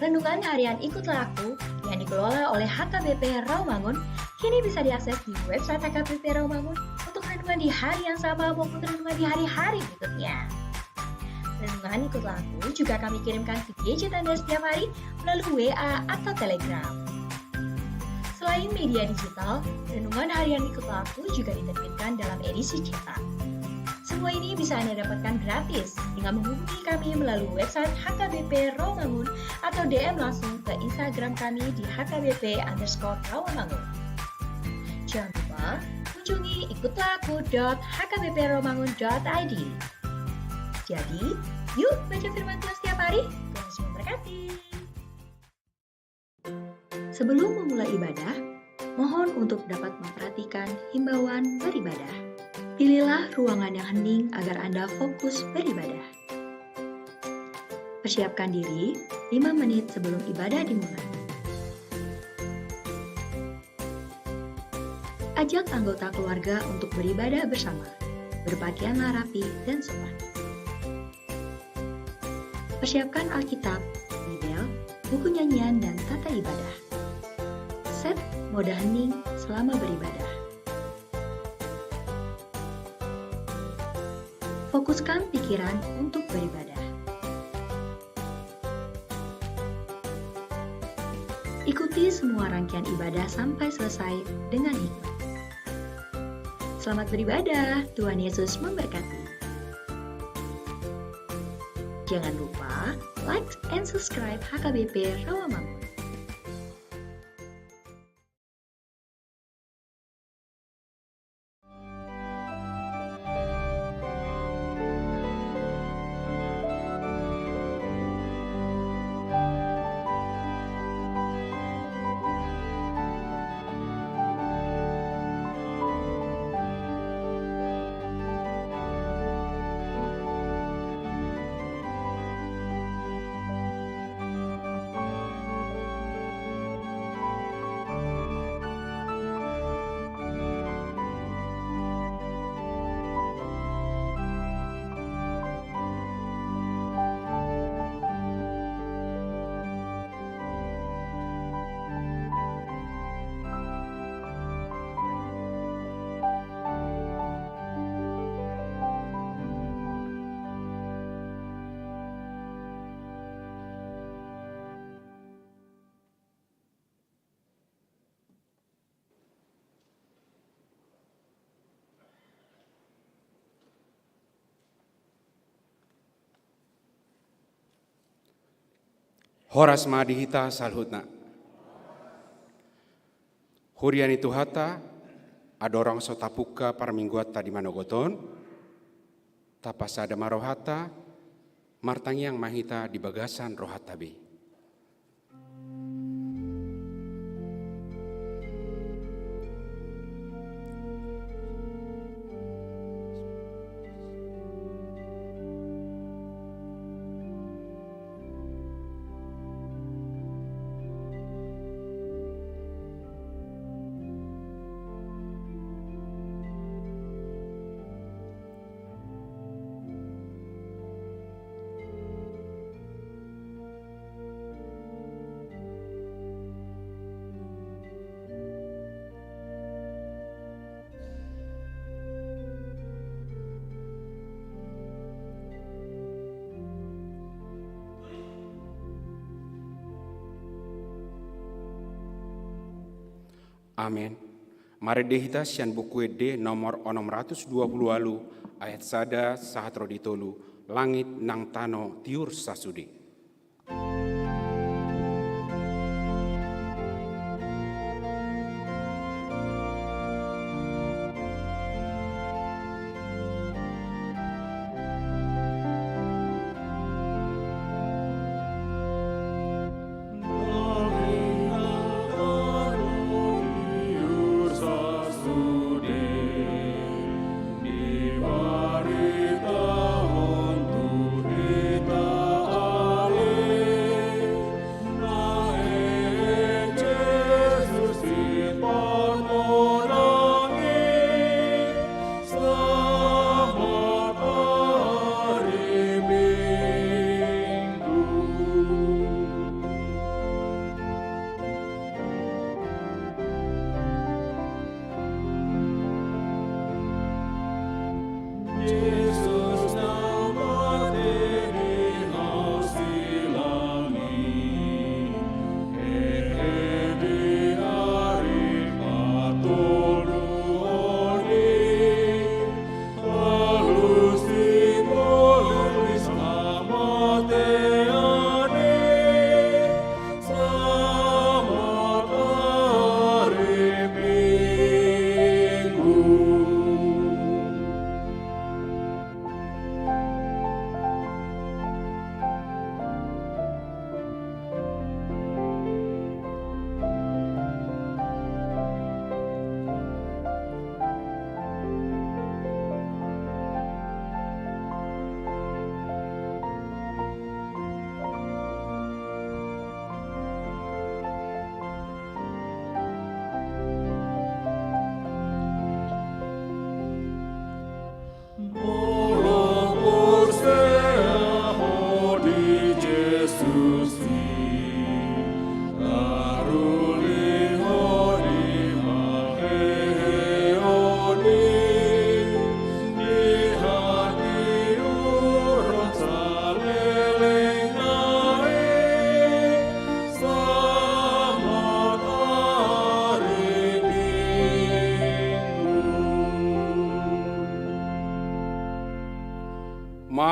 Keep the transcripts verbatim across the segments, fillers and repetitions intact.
Renungan harian Ikutlah Aku yang dikelola oleh H K B P Rawamangun kini bisa diakses di website H K B P Rawamangun untuk renungan di hari yang sama maupun renungan di hari-hari berikutnya. Renungan Ikutlah Aku juga kami kirimkan ke gadget Anda setiap hari melalui W A atau Telegram. Selain media digital, renungan harian Ikutlah Aku juga diterbitkan dalam edisi cetak. Semua ini bisa Anda dapatkan gratis dengan menghubungi kami melalui website H K B P Rawamangun atau D M langsung ke Instagram kami di H K B P underscore Rawamangun. Jangan lupa kunjungi ikutlah aku dot H K B P rawamangun dot I D. Jadi, yuk baca firman Tuhan setiap hari. Tuhan Yesus memberkati. Sebelum memulai ibadah, mohon untuk dapat memperhatikan himbauan beribadah. Pilihlah ruangan yang hening agar Anda fokus beribadah. Persiapkan diri lima menit sebelum ibadah dimulai. Ajak anggota keluarga untuk beribadah bersama. Berpakaianlah rapi dan sopan. Persiapkan Alkitab, Bibel, buku nyanyian, dan tata ibadah. Set mode hening selama beribadah. Fokuskan pikiran untuk beribadah. Ikuti semua rangkaian ibadah sampai selesai dengan hikmat. Selamat beribadah, Tuhan Yesus memberkati. Jangan lupa like and subscribe H K B P Rawamangun. Horas ma di hita saluhutna. Huria ni Tuhanta, andorang so tapungka parmingguanta di manogot on, tapasada ma rohanta, martangiang ma hita di bagasan rohanta be. Amen. Marende hita sian Buku Ende nomor onom ratus dua pulu ualu, ayat sada sahat ro di tolu, langit nang tano tiur sasude.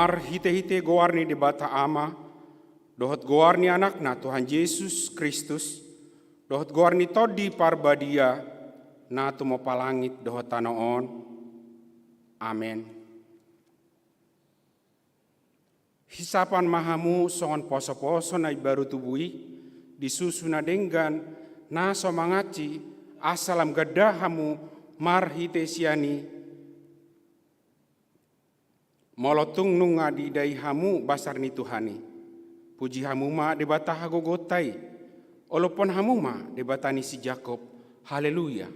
Marhite-hite goar ni Debata Ama, dohot goar ni Anakna Tuhan Jesus Kristus, dohot goar ni Tondi Parbadia, na tumompa langit dohot tano on. Amen. Hisapan ma hamu songon poso-poso na imbaru tubu i, di susu na denggan, na so mangansi, asa lam ganda hamu marhite sian i. Molo tung nunga diida i hamu basar ni Tuhan i, puji hamu ma Debata hagogoonta i, olophon hamu ma Debata ni si Jakob. Haleluya.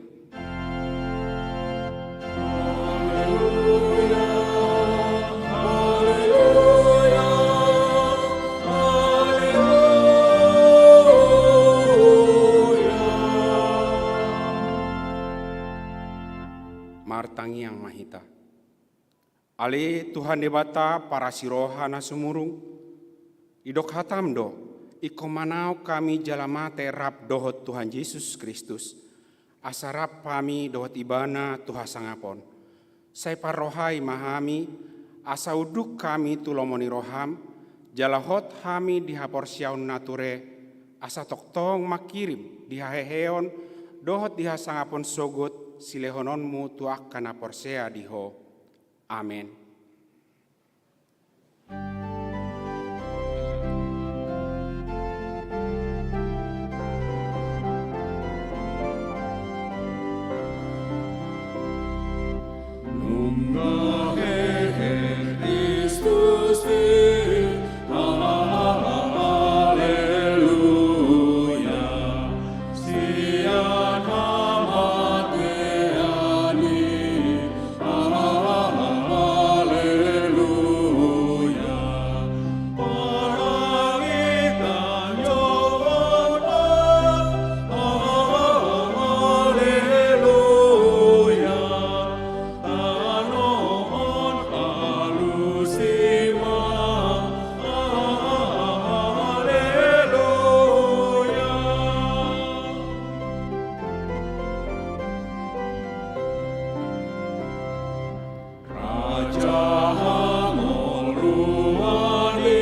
Martangiang ma hita. Ale Tuhan Debata parasi roha na sumurung, didok hatam do, ingkon manaon hami jala mate rap dohot Tuhan Jesus Kristus, asa rap hami dohot Ibana tu hasangapon. Sai parrohai ma hami, asa unduk hami tu lomo ni roham, jala hot hami di haporseaon na ture, asa tongtong mangkirim di haheheon dohot di hasangapon sogot silehononmu tu angka na porsea di Ho. Amen. Nunga hehe Kristus i, haleluya. Sian hamatean i, haleluya. Panangitangiangan, haleluya. Tano on alusi ma, haleluya. Raja hangoluan i,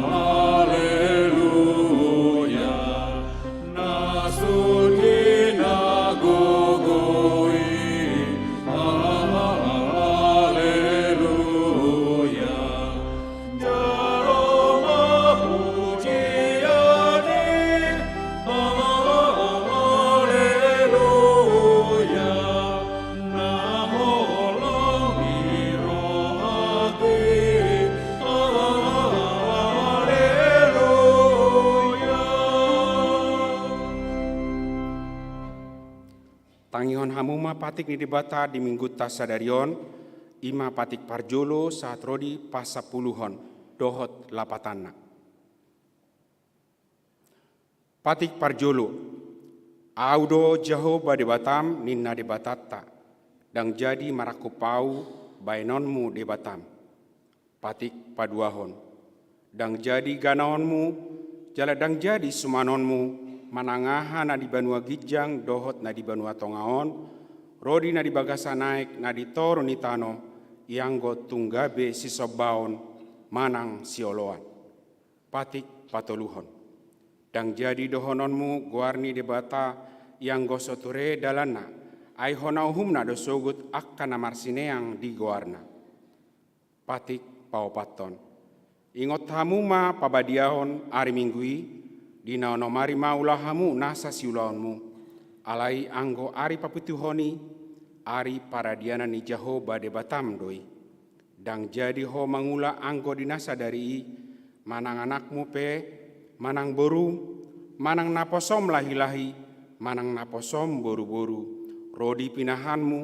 haleluya. Na sun hinagogo i, haleluya. Jalo ma pujian i, haleluya. Na holong ni rohangki, haleluya. Tangihon hamu ma patik ni Debata di Minggunta sadari on, i ma patik parjolo sahat ro di pasampuluhon dohot lapatanna. Patik parjolo. Ahu do Jahowa Debatam, ninna Debatanta, ndang jadi marangkup Ahu baenonmu Debatam. Patik paduahon. Ndang jadi ganaonmu, jala ndang jadi sumanonmu, manang aha na di banua ginjang dohot na di banua tonga on, ro di na di bagasan aek na di toru ni tano, ianggo tung gabe sisombaon manang sioloan. Patik patoluhon. Ndang jadi dohononmu goar ni Debata, ianggo so ture dalanna, ai hona uhumna do sogot angka na marsineang di goarna. Patik paopathon. Ingot hamu ma pabadiaon ari Minggu i, di na onom ari ma ula hamu nasa siulaonmu, alai anggo ari papituhon i, ari paradianan ni Jahowa Debatam do i. Ndang jadi ho mangula anggo di na sadari i, manang anakmu pe, manang borum, manang naposom lahi-lahi, manang naposom boru-boru, ro di pinahanmu,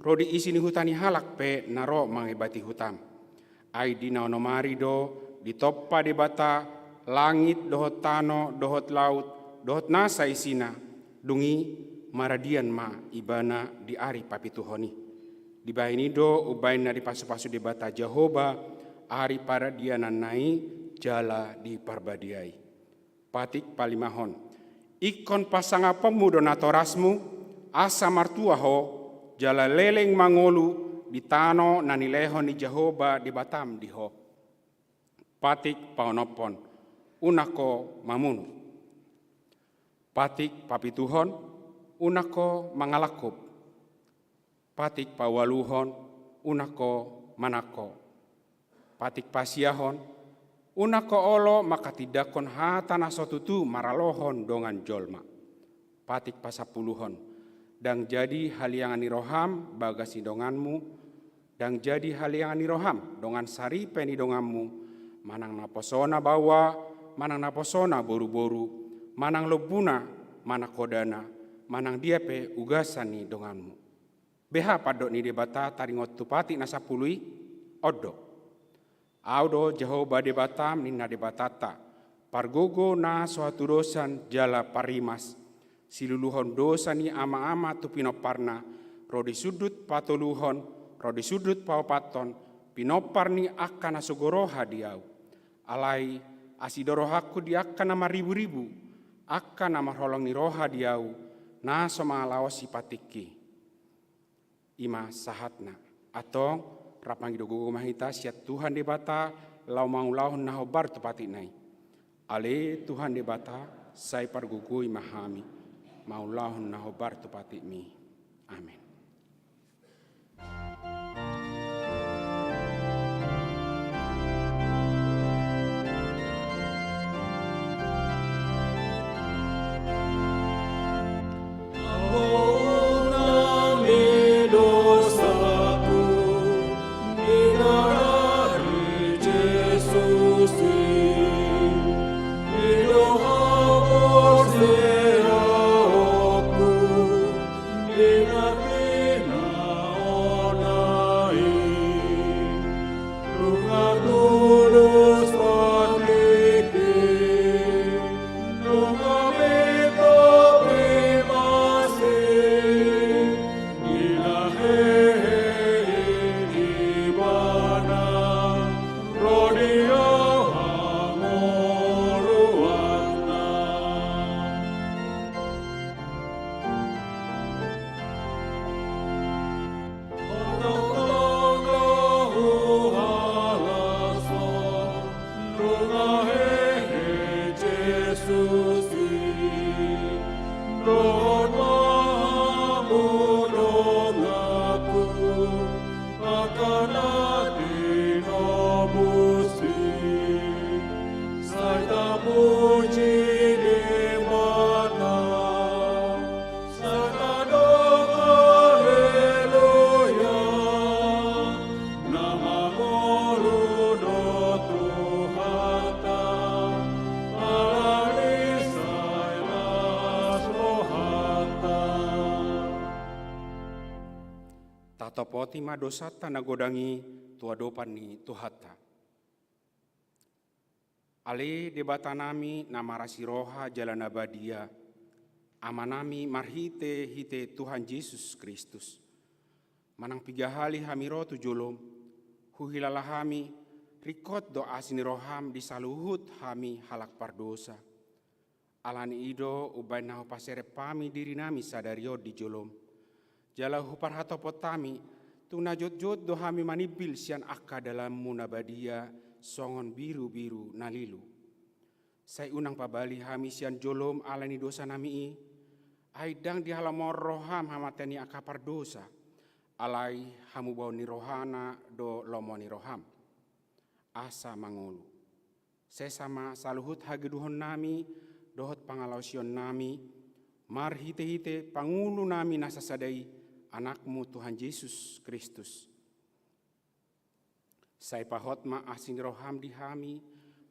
ro di isi ni huta ni halak pe na ro mangebati hutam. Ai di na onom ari do ditompa Debata langit dohot tano dohot laut dohot nasa isina, dung i maradian ma Ibana di ari papituhon i. Dibahen i do umbahen na dipasupasu Debata Jahowa ari paradiananna i jala diparbadiai. Patik palimahon. Ingkon pasangaponmu do natorasmu, asa martua ho, jala leleng mangolu, di tano na nilehon ni Jahowa Debatam di ho. Patik paonomhon, unang ho mamunu. Patik papituhon, unang ho mangalangkup. Patik paualuhon, unang ho manangko. Patik pasiahon, unang ho olo manghatindanghon hata na so tutu maralohon dongan jolma. Patik pasampuluhon, ndang jadi haliangan ni roham bagas ni donganmu, ndang jadi haliangan ni roham dongan saripe ni donganmu, manang naposona baoa, manang naposona boruboru, manang lombuna, manang hodana, manang dia pe ugasan ni donganmu. Beha pandok ni Debata taringot tu patik na sampulu i? On do. Ahu do Jahowa Debatam, ninna Debatanta, pargogo na so hatudosan jala parimas, siluluhon dosa ni amaama tu pinomparna, ro di sundut patoluhon, ro di sundut paopathon, pinompar ni angka na sogo roha di ahu. Alai asi do rohangku di angka na marriburibu, angka na marholong ni roha di ahu, na so mangalaosi patikki. I ma sahatna. Antong, rap mangido gogo ma hita sian Tuhan Debata, laho mangulahon na hombar tu patikna i. Ale Tuhan Debata, sai pargogoi ma hami, mangulahon na hombar tu patikmi. Amen. Sai tadok haleluya, na mangolu do Tuhanta, ala ni sai las rohanta. Tatopoti ma dosanta na godang i tu adopan ni Tuhanta. Ale Debatanami na marasi roha jala na badia, Amanami marhitehite Tuhan Jesus Kristus, manang piga hali hami ro tu jolom, huhilala hami, ringkot do asi ni roham di saluhut hami halak pardosa. Ala ni i do umbahen na hupaserep hami dirinami sadari on di jolom, jala huparhatopot hami, tung na jotjot do hami manimbil sian angka dalanmu na badia songon birubiru na lilu. Sai unang pabali hami sian jolom ala ni dosanami i, ai ndang dihalomohon roham hamate ni angka pardosa, alai hamubaon ni rohana do lomo ni roham. Asa mangolu. Sesa ma saluhut haganuhonnami dohot pangalaosionnami, marhitehite pangulunami na sasada i, Anakmu Tuhan Jesus Kristus. Sai pahot ma asi ni roham di hami,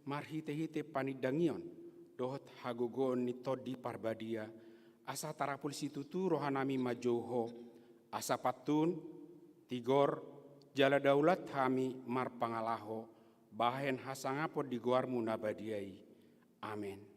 marhitehite panindangion dohot hagogoon ni Tondi Parbadia, asa tarapul situtu rohanami manjou Ho, asa pantun, tigor, jala daulat hami marpangalaho, bahen hasangapon di goarmu na badia i. Amen.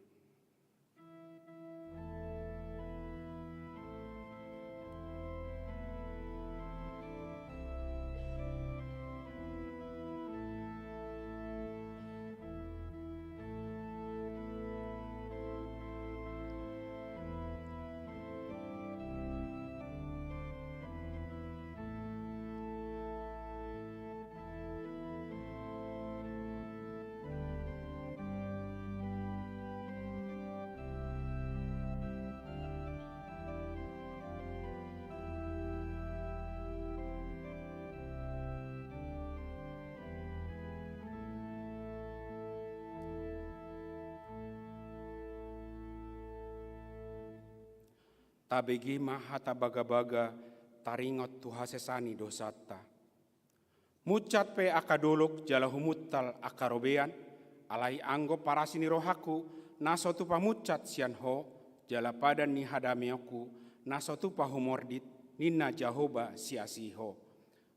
Tabege ma hata bagabaga taringot tu hasesaan ni dosanta. Munsat pe angka dolok jala humuntal angka robean, alai anggo parasi ni rohangku na so tupa munsat sian Ho, jala padan ni hadameonku na so tupa humordit, ninna Jahowa siasi Ho.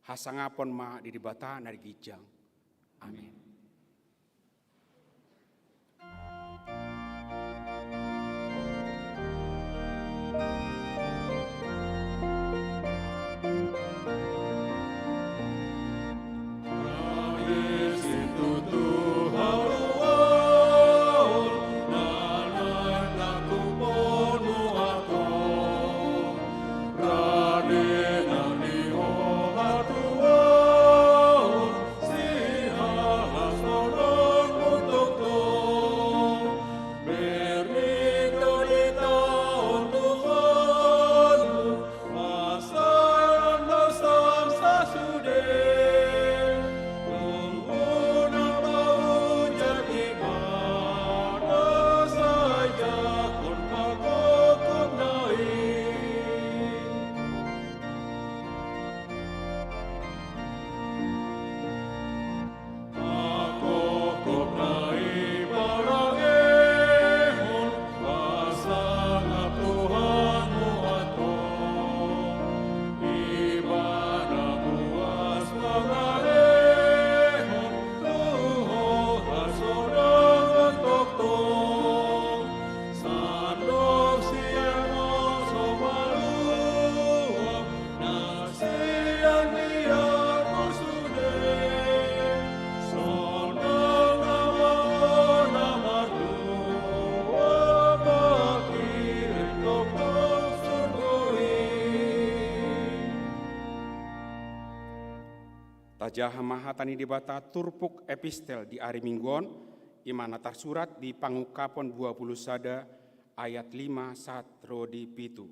Hasangapon ma di Debata na di ginjang. Amin. Tajaha ma hata ni Debata turpuk epistel di ari Minggu on, i ma na tarsurat di Pangungkapon dua pulu sada ayat lima sahat ro di pitu.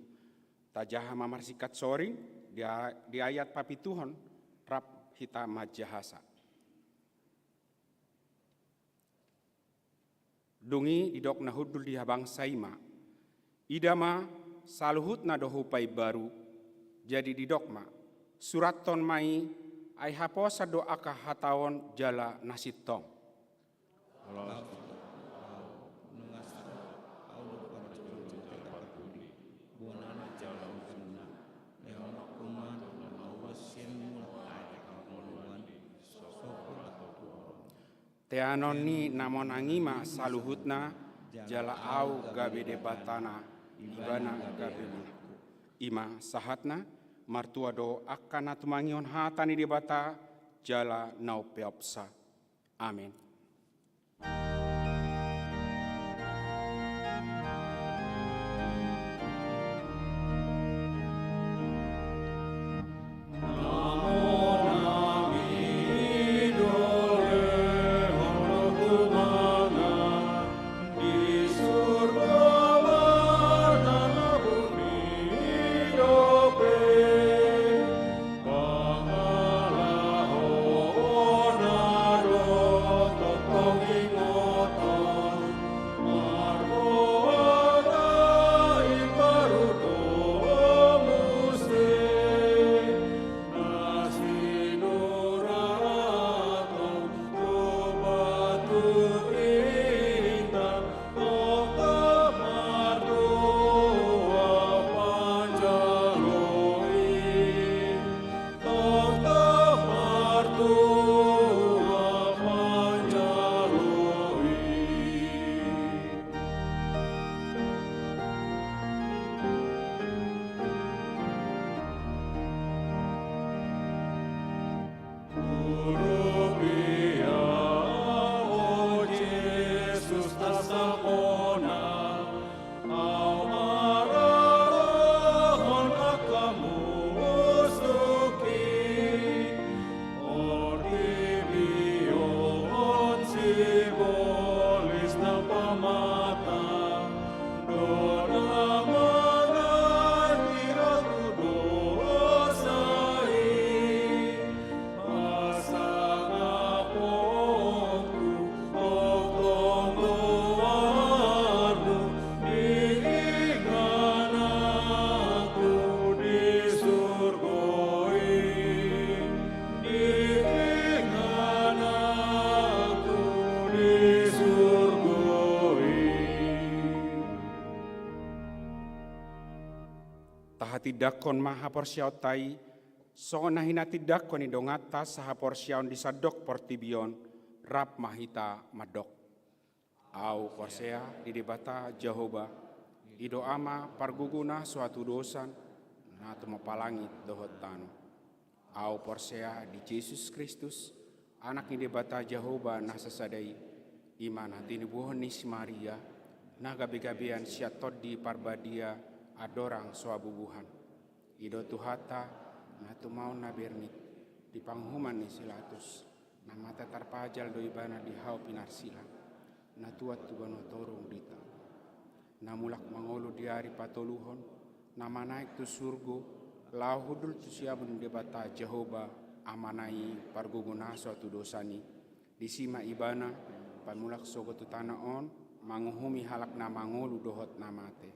Tajaha ma marsingkat soring di a-, di ayat papituhon rap hita manjahasa. Dung i didok na hundul di habangsa i ma: Ida ma, saluhutna do hupaimbaru. Jadi didok ma: Surathon ma i, ai haposan do angka hata on jala na sintong. Teanon ni na monang i ma saluhutna, jala ahu gabe Debatana, ibana gabe anakku. I ma sahatna, martua do angka na tumangihon hata ni Debata, jala na umpeopsa. Amen. Tindangkon ma haporseaonta i, songon na hinatindangkon ni donganta sahaporseaon di sandok portibi on, rap ma hita mandok. Au porsea di Debata Jahowa, i do Ama pargogona so hatudosan, na tumompa langit dohot tano. Au porsea di Jesus Kristus, Anak ni Debata Jahowa na sasada i, i ma na tinibuhon ni si Maria, na gabegabean sian Tondi Parbadia, andorang so habubuhan. I do Tuhanta, na tumaon na bernit, di panguhuman ni si Pilatus, na mate tarpajal do ibana di hau pinarsilang, na tuat tu banua torung ditambai. Na mulak mangolu di ari patoluhon, na manaek tu surgo, laho hundul tu siamun ni Debata Jahowa, Amana i pargogona so hatudosan i. Disi ma ibana, pamulak sogot tu tano on, manguhumi halak na mangolu dohot na mate.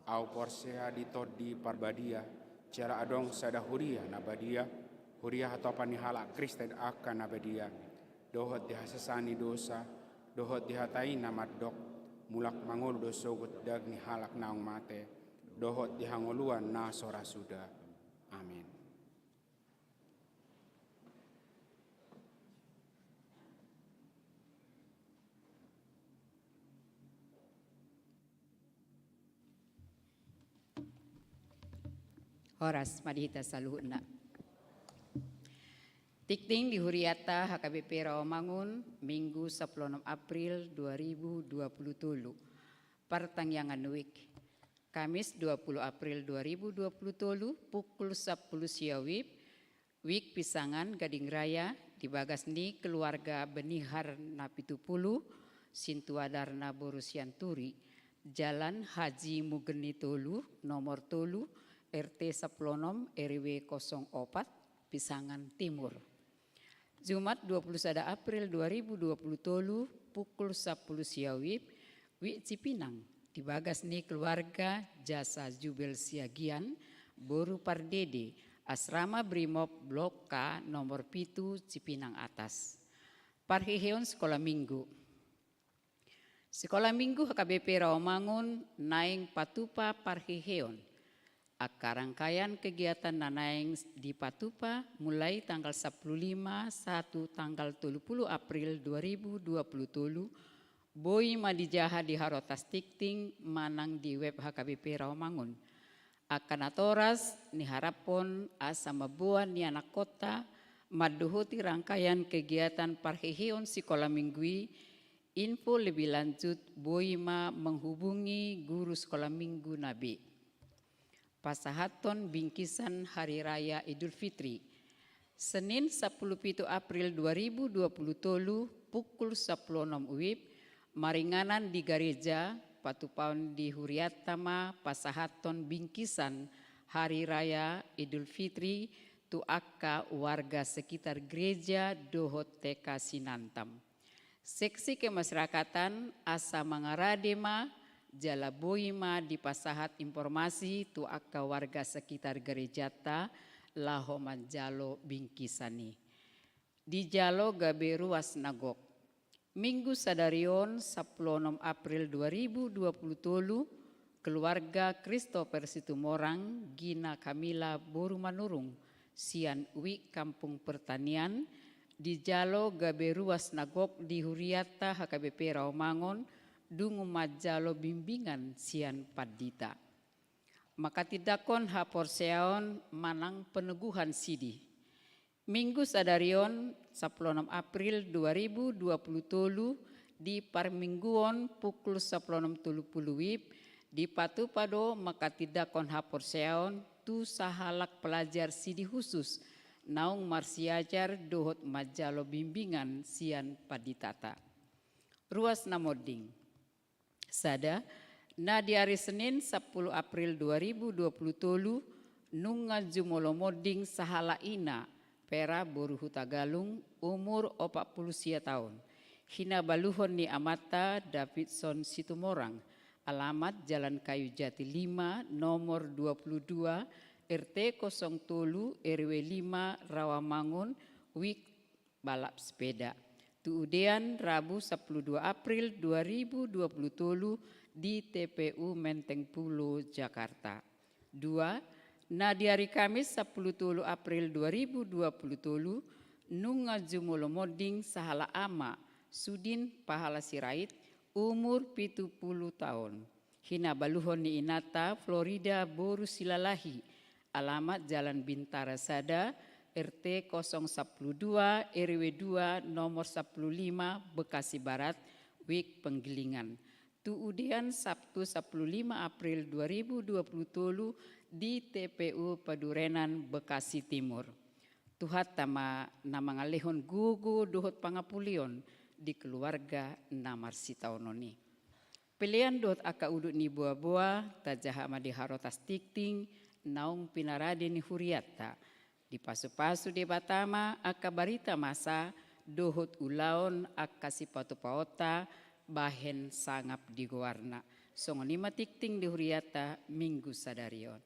Au porsea di Tondi Parbadia, jala adong sada huria na badia, huria hatopan ni halak Kristen angka na badia, dohot di hasesaan ni dosa, dohot di hata i na mandok, mulak mangolu do sogot daging ni halak naung mate, dohot di hangoluan na so ra suda. Amin. Horas ma di hita saluhutna. Tingting di huriata H K B P Rawamangun, Minggu sampulu onom April dua ribu dua puluh tolu. Partangiangan wijk. Kamis dua puluh April dua ribu dua puluh tolu, pukul sampulu sia wib, wijk pisangan Gading Raya, di bagas ni keluarga Benihar na pitu pulu, Sintua Darna boru Sianturi, Jalan Haji Mugeni tolu, nomor tolu, R T sampulu onom, R W kosong opat, Pisangan Timur. Jumat dua puluh sada April dua ribu dua puluh tolu, pukul sampulu sia wib, wijk Cipinang, di bagas ni keluarga Jasa Jubel Siagian, boru Pardede, Asrama Brimob Blok K nomor pitu Cipinang Atas. Parheheon sikola minggu. Sikola minggu H K B P Rawamangun naeng patupa parheheon. Angka rangkaian kegiatan na naeng dipatupa mulai tanggal sampulu lima sahat tu tanggal tolu pulu April dua ribu dua puluh tolu, boi ma dijaha di harotas tingting manang di web H K B P Rawamangun. Angka natoras niharaphon asa mamboan ni anakkonta mandohoti rangkaian kegiatan parheheon sikola minggu i. Info lebih lanjut boi ma menghubungi guru sikola minggu na be. Pasahathon bingkisan Hari Raya Idul Fitri. Senin sampulu pitu April dua ribu dua puluh tolu, pukul sampulu onom wib, maringanan di gareja, patupaon di hurianta ma pasahathon bingkisan Hari Raya Idul Fitri tu angka warga sekitar gereja dohot T K Sinantam. Seksi kemasyarakatan asa mangarade ma jala boi ma dipasahat informasi tu angka warga sekitar garejanta laho manjalo bingkisan i. Dijalo gabe ruas na gok. Minggu sadari on, sampulu onom April dua ribu dua puluh tolu, keluarga Christopher Situmorang, Gina Camila boru Manurung, sian Wik Kampung Pertanian, dijalo gabe ruas na gok di hurianta H K B P Rawamangun, dung manjalo bimbingan sian pandita. Manghatindanghon haporseaon manang peneguhan sidi. Minggu sadari on, sampulu onom April dua ribu dua puluh tolu, di parmingguon pukul sampulu onom tolu pulu wib, dipatupa do manghatindanghon haporseaon tu sahalak pelajar sidi khusus, naung marsiajar dohot manjalo bimbingan sian panditata. Ruas na monding. Sada, na di ari Senin sampulu April dua ribu dua puluh tolu, nunga jumolo monding sahalak ina, Pera boru Hutagalung, umur opat pulu sia taon. Hinabaluhon ni amanta Davidson Situmorang, alamat Jalan Kayu Jati lima, nomor dua puluh dua, R T kosong tolu, R W lima, Rawamangun, Wik balap sepeda. Tu udean Rabu sampulu dua April dua ribu dua puluh tolu di T P U Menteng Pulo, Jakarta. Dua, Na di ari Kamis sampulu tolu April dua ribu dua pulu tolu, nunga jumolo monding sahala ama Sudin Pahala Sirait, umur pitu pulu taon. Hinabaluhon ni inanta Florida boru Silalahi, alamat Jalan Bintara sada, R T kosong sampulu dua, R W dua, nomor sampulu lima, Bekasi Barat, Wik Penggilingan. Tu udean Sabtu sampulu lima April dua ribu dua pulu tolu di T P U Padurenan, Bekasi Timur. Tuhanta ma na mangalehon gogo dohot pangapulion di keluarga na marsitaonon i. Pelean dohot angka udut ni boaboa, tajaha ma di harotas tingting naung pinarade ni hurianta. Dipasupasu Debata ma angka barita masa dohot ulaon angka sipatupaonta bahen sangap di goarna. Songon i ma tingting di hurianta minggu sadari on.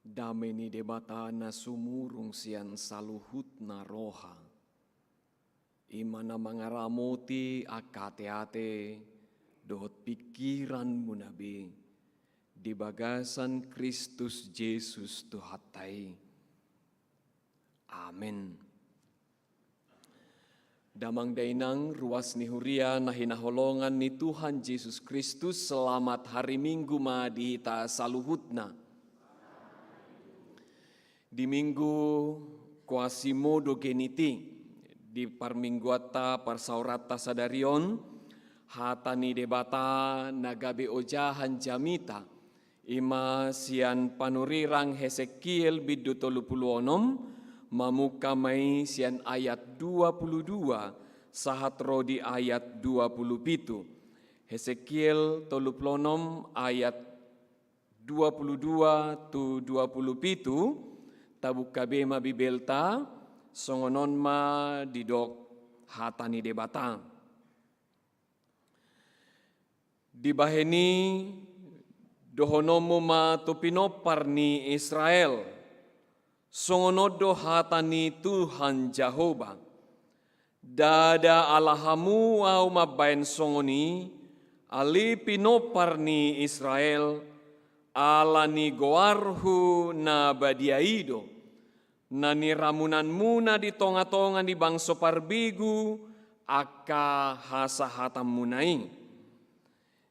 Dame ni Debata na sumurung sian saluhutna roha, i ma na mangaramoti angka ateate dohot pingkiranmuna be di bagasan Kristus Jesus Tuhanta i. Amen. Damang dainang, ruas ni huria na hinaholongan ni Tuhan Jesus Kristus, selamat hari Minggu ma di hita saluhutna. Di Minggu Quasimodogeniti, di parmingguanta parsaoranta sadari on, hata ni Debata na gabe ojahan jamita, i ma sian panurirang Hesekiel bindu tolu pulu onom, mamungka ma i sian ayat dua pulu dua sahat ro di ayat dua pulu pitu. Hesekiel tolu pulu onom ayat dua pulu dua tu dua pulu pitu, tabungka be ma Bibelta, songon on ma didok hata ni Debata. Dibahen i dohononmu ma tu pinompar ni Israel, songon on do hata ni Tuhan Jahowa. Ndada ala hamu ahu mambahen songon i, ale pinompar ni Israel, ala ni goarhu na badia i do, na niramunanmuna di tongatonga ni bangso parbegu angka hasahatanmuna i.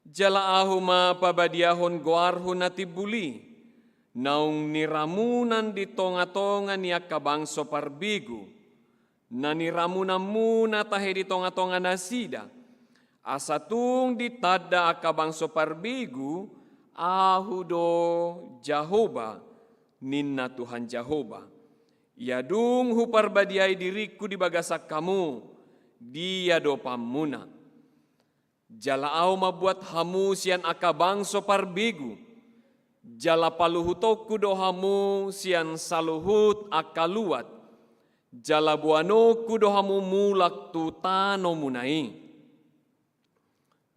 Jala ahu ma pabadiahon goarhu na timbul i, naung niramunan di tongatonga ni angka bangso parbegu, na niramunanmuna tahe di tongatonga nasida, asa tung ditanda angka bangso parbegu, ahu do Jahowa, ninna Tuhan Jahowa. Ia dung huparbadiai diringku di bagasan hamu, diadopanmuna. Jala ahu mambuat hamu sian angka bangso parbegu, jala paluhutonku do hamu sian saluhut angka luat, jala boanonku do hamu mulak tu tanomuna i.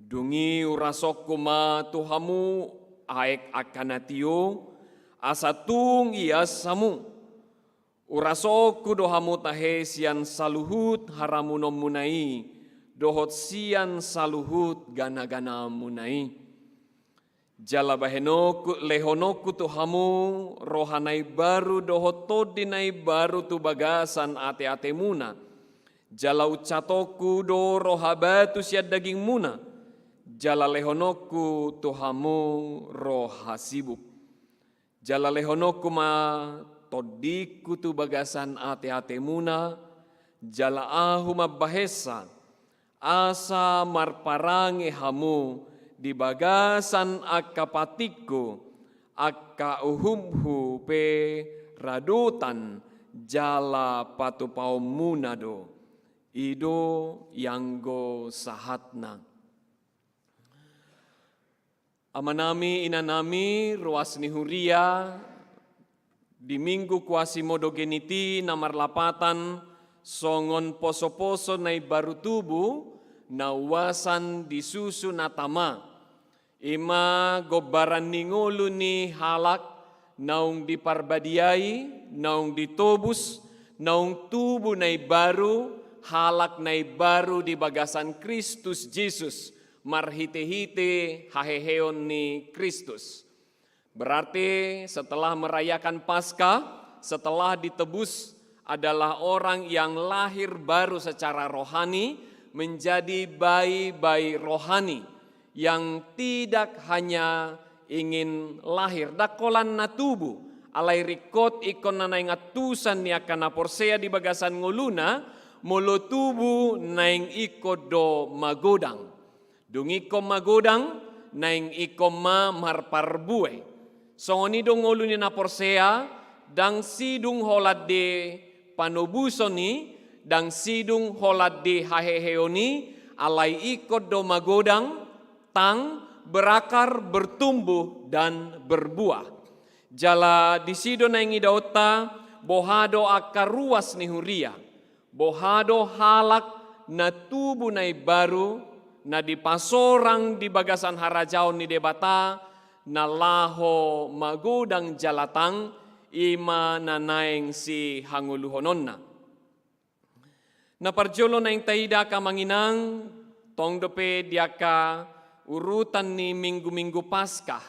Dung i urasonku ma tu hamu aek angka na tio, asa tung ias hamu. Urasonku do hamu tahe sian saluhut haramunonmuna i, dohot sian saluhut ganaganamuna i. Jala bahenonku, lehononku tu hamu roha na imbaru dohot tondi na imbaru tu bagasan ateatemuna. Jala unsatonku do roha batu sian dagingmuna. Jala lehononku tu hamu roha sibuk. Jala lehononku ma tondingku tu bagasan ateatemuna, jala ahu mambahensa, asa marparange hamu di bagasan angka patikku, angka uhumhu pe radotan jala patupaonmuna do. I do ianggo sahatna. Amanami, inanami, ruas ni huria, di Minggu Quasimodogeniti na marlapatan songon posoposo na imbaru tubu, na uasan di susu na tama. I ma gombaran ni ngolu ni halak naung diparbadiai, naung ditobus, naung tubu na imbaru, halak na imbaru di bagasan Kristus Jesus, marhitehite haheheon ni Kristus. Berarti setelah merayakan Paskah, setelah ditebus, adalah orang yang lahir baru secara rohani, menjadi bayi-bayi rohani yang tidak hanya ingin lahir, ndang holan na tubu, alai ringkot ingkon na naeng antusan ni angka na porsea di bagasan ngoluna, molo tubu naeng ingkon do magodang. Dung ingkon magodang, naeng ingkon ma marparbue. Songon i do ngolu ni na porsea, ndang sidung holan di panobuson i, ndang sidung holan di haheheon i, alai ingkon do magodang, tang, berakar, bertumbuh, dan berbuah. Jala disi do naeng idaonta, boha do angka ruas ni huria. Boha do halak na tubu na imbaru, na dipasorang di bagasan harajaon ni Debata, na laho magodang jala tang, i ma na naeng sihangoluhononna. Na parjolo naeng taida angka amang inang, tong dope di angka urutan ni minggu-minggu Paskah,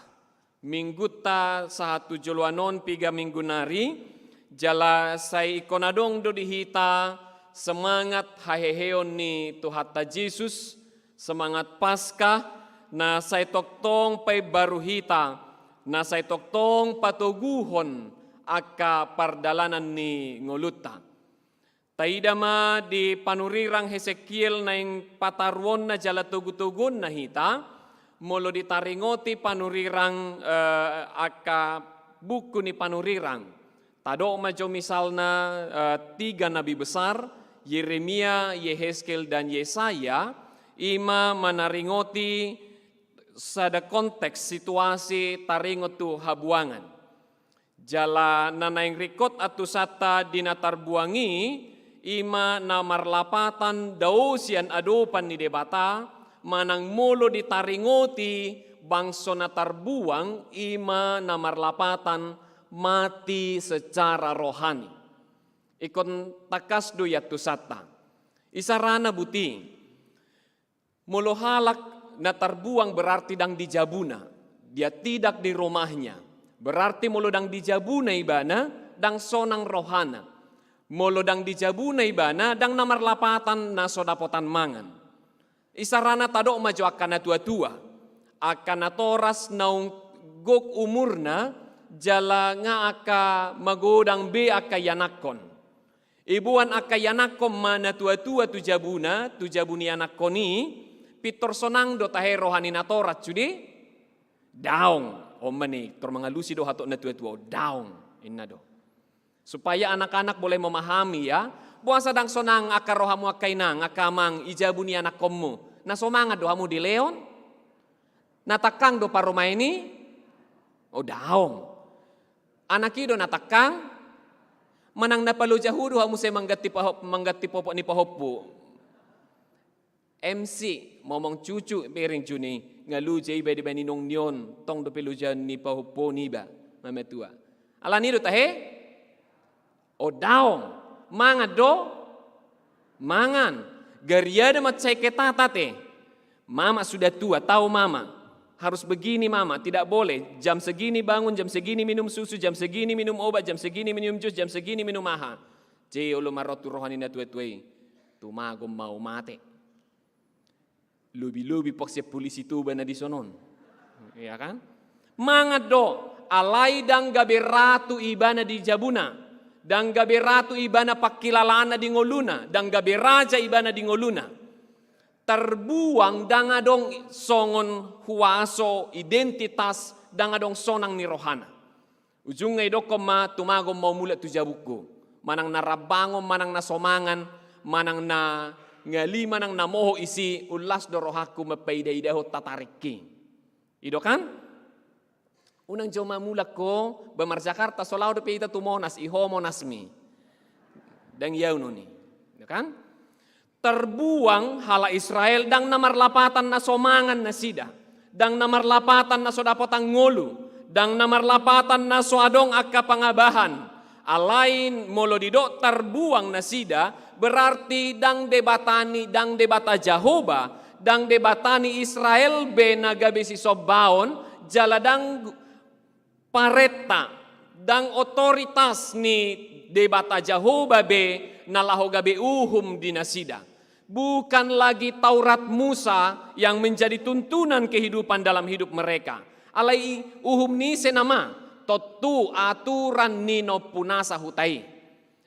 minggunta sahat tu joloan on piga minggu nari, jala sai ingkon adong do di hita semangat haheheon ni Tuhanta Jesus, semangat Paskah, na sai tongtong paimbaru hita, na sai tongtong patoguhon angka pardalanan ni ngolunta. Taida ma di panurirang Hesekiel naeng pataruonna jala togu-toguonna hita, molo ditaringoti panurirang, eh, angka buku ni panurirang. Tadok ma jo misalna, eh, tiga nabi besar, Yeremia, Yehezkiel, dan Yesaya, i ma manaringoti sada konteks situasi taringot tu habuangan. Jala na naeng ringkot antusanta di na tarbuang i, i ma na marlapatan dao sian adopan ni Debata, manang molo ditaringoti bangso na tarbuang, i ma na marlapatan mati secara rohani. Ingkon tangkas do i antusanta. Isarana buti. Molo halak na tarbuang berarti ndang di jabuna, dia tidak di rumahnya. Berarti molo ndang di jabuna ibana, ndang sonang rohana. Molo ndang di jabuna ibana, ndang na marlapatan na so dapotan mangan. Isarana tadok ma jo angka na tua-tua, angka natoras naung gok umurna, jala nga angka magodang be angka ianakhon. Iboan angka ianakhon ma na tua-tua tu jabuna, tu jabu ni ianakhon i, pintor sonang do tahe roha ni natoras sude? Daong. On ma ni, tor mangalusi do hatop na tua-tua, daong. Inna do. Supaya anak-anak boleh memahami, ya. Boasa ndang sonang angka rohamu angka inang, angka amang, i jabu ni ianakhonmu? Na so mangan do hamu dilehon? Na tangkang do parumaen i? O daong. Anak i do na tangkang? Manang na paloja hu do hamu sai mangganti pahop-, mangganti popot ni pahompu? M C, momong cucu, bereng juni, nga loja iba dibaen inong ni on, tong dope loja ni pahompu niba, mamatua. Alani do tahe? O daong, mangan do? Mangan. Gariada mansai ketata te. Mama sudah tua, tahu mama. Harus begini mama, tidak boleh. Jam segini bangun, jam segini minum susu, jam segini minum obat, jam segini minum jus, jam segini minum aha. Je olo ma ro tu roha ni na tua-tua i. Tumagon ma au mate. Lobi-lobi pos sian polisi Toba na dison on. Iya kan? Mangan do, alai ndang gabe ratu ibana di jabuna. Ndang gabe ratu ibana pangkilalaanna di ngoluna. Ndang gabe raja ibana di ngoluna. Tarbuang ndang adong songon huaso, identitas, ndang adong sonang ni rohana. Ujungna idokkon ma, tumagon ma au mulak tu jabungku. Manang na rambangon, manang na so mangan, manang na ngali, manang na moho isi, unlas do rohangku mampaida-idahon tataringki. Ido kan? Unang joma mulak ho, ba marJakarta, so laho dope hita tu Monas, i ho Monasmi. Ndang i au nuni. Ido kan? Tarbuang halak Israel, ndang na marlapatan na so mangan nasida, ndang na marlapatan na so dapotan ngolu, ndang na marlapatan na so adong angka pangabahan. Alai molo didok tarbuang nasida, berarti ndang Debata ni, ndang Debata Jahowa, ndang Debata ni Israel be na gabe sisombaon, jala ndang parenta, ndang otoritas ni Debata Jahowa be na laho gabe uhum di nasida. Bukan lagi Taurat Musa yang menjadi tuntunan kehidupan dalam hidup mereka. Alai uhum ni ise nama? Tontu aturan ni na umpunasa huta i.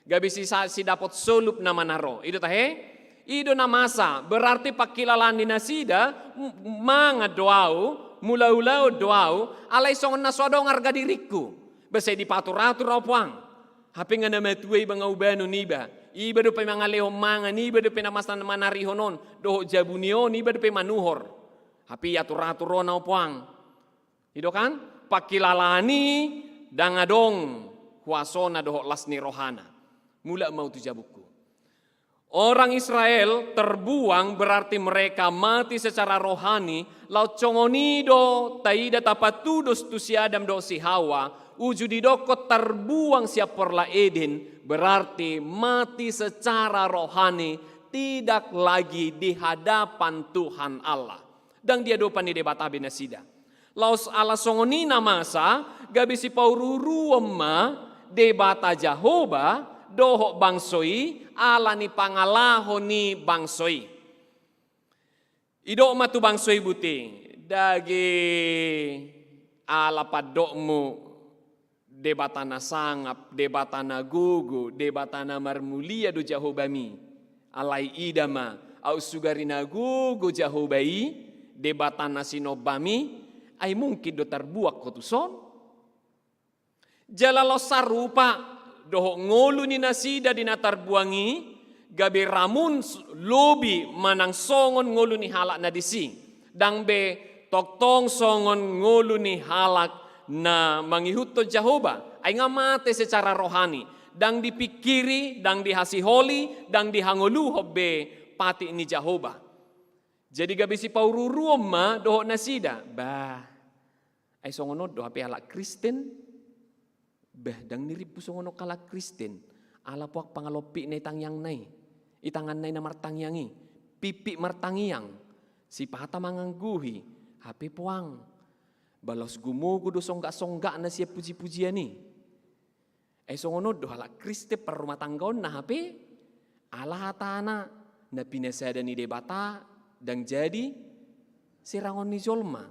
Gabe si sa-, sidapot solup nama na ro. Ido tahe? Ido na masa, berarti pangkilalaan ni nasida, m-, mangan do au, mulaulaon do au, alai songon na so adong arga diringku. Ba sai dipatur-atur au puang. Hape nga na matua iba nga ubanon iba. Iba dope mangalehon mangan, iba dope na masa manarihon on, dohot jabu ni on, iba dope manuhor. Hape iatur-atur on au puang. Ido kan? Pangkilalaan i ndang adong huasona dohot las ni rohana. Mulak ma au tu jabungku. Orang Israel terbuang berarti mereka mati secara rohani, laos songon i do taida tapatudos tu si Adam dohot si Hawa, Uju didokkon tarbuang sian porla Eden, berarti mati secara rohani, tidak lagi di hadapan Tuhan Allah. Ndang di adopan ni Debata be nasida. Laos ala songon i na masa, gabe sipauruuruon ma Debata Jahowa dohot bangso i ala ni pangalaho ni bangso i. Didok ma tu bangso i buti, dage ala pandokmu Debata na sangap, Debata na gogo, Debata na marmulia do Jahowami. Alai ida ma, aut sugari na gogo Jahowa i, Debata na sinombami, ai mungkin do tarbuang ho tuson? Jala laos sarupa dohot ngolu ni nasida di na tarbuang i, gabe ramun s-, lobi manang songon ngolu ni halak na disi. Ndang be tongtong songon ngolu ni halak na mangihuthon Jahowa, ai nga mate secara rohani, ndang dipingkiri, ndang dihasiholi, ndang dihangoluhon be patik ni Jahowa. Jadi gabe sipauruuruon ma dohot nasida, bah, ai songon on do hape halak Kristen. Bah, ndang nirimpu songon on halak Kristen. Ala puang pangalompitna i tangiangna i. I tanganna i na martangiang i. Pimpit martangiang. Sipata mangangguhi. Hape puang. Bah, laos gumogo do songgak-songgakna sian puji-pujian i. Ai songon on do halak Kristen parrumatanggaonna hape. Ala hatana na pinasada ni Debata ndang jadi sirangon ni jolma.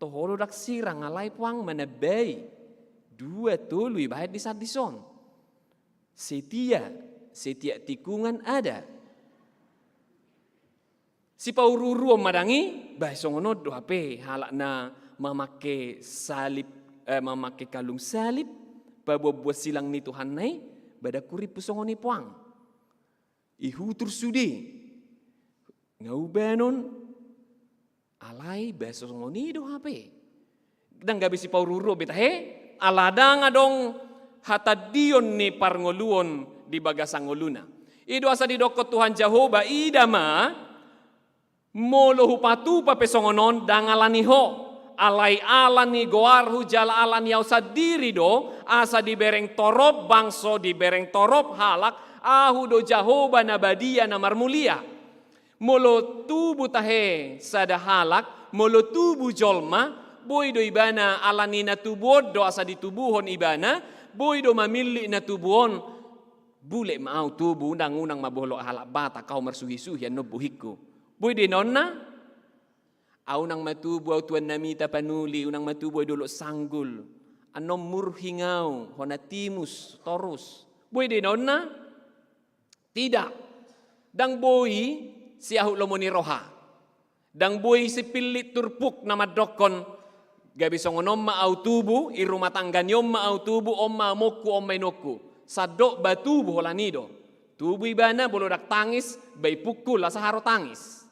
Toho do ndang sirang alai puang manambai. Dua, tolu ibahen di sandis on. Setia, setiap tikungan ada. Sipauruuruon ma ndang i, bah songon on do hape halak na mamake salib, eh, mamake kalung salib, pabuat-buat silang ni Tuhanna i, bah ndang hurimpu songon i puang. Ihutur sude. Nga ubanon, alai bah songon i do hape. Ndang gabe sipauruuruon be tahe, ala ndang adong hatandion ni parngoluon di bagasan ngoluna. I do asa didokkon Tuhan Jahowa, ida ma, molo hupatupa pe songon on, ndang ala ni ho, alai ala ni goarhu jala ala ni ahu sandiri do, asa dibereng torop bangso, dibereng torop halak, ahu do Jahowa na badia na marmulia. Molo tubu tahe sada halak, molo tubu jolma, boi do ibana ala ni na tubu on do asa ditubuhon ibana, boi do mamillit na tubu on, bulek ma ahu tubu, unang, unang ma bolok halak Batak ahu marsuhi-suhi annon bohingku. Boi do inonna? Ahu unang ma tubu ahu tu Annamita Panuli, unang ma tubu ahu Dolok Sanggul. Annon murhing ahu, hona timus, torus. Boi do inonna? Tidak. Ndang boi siahut lomo ni roha. Ndang boi sipillit turpuk na mandokkon, gabe songon on ma ahu tubu, i rumah tangga ni on ma ahu tubu, on ma amonku, on ma inongku. Sandok ba tubu holan i do. Tubu ibana molo ndang tangis, ba ipungkul asa haro tangis.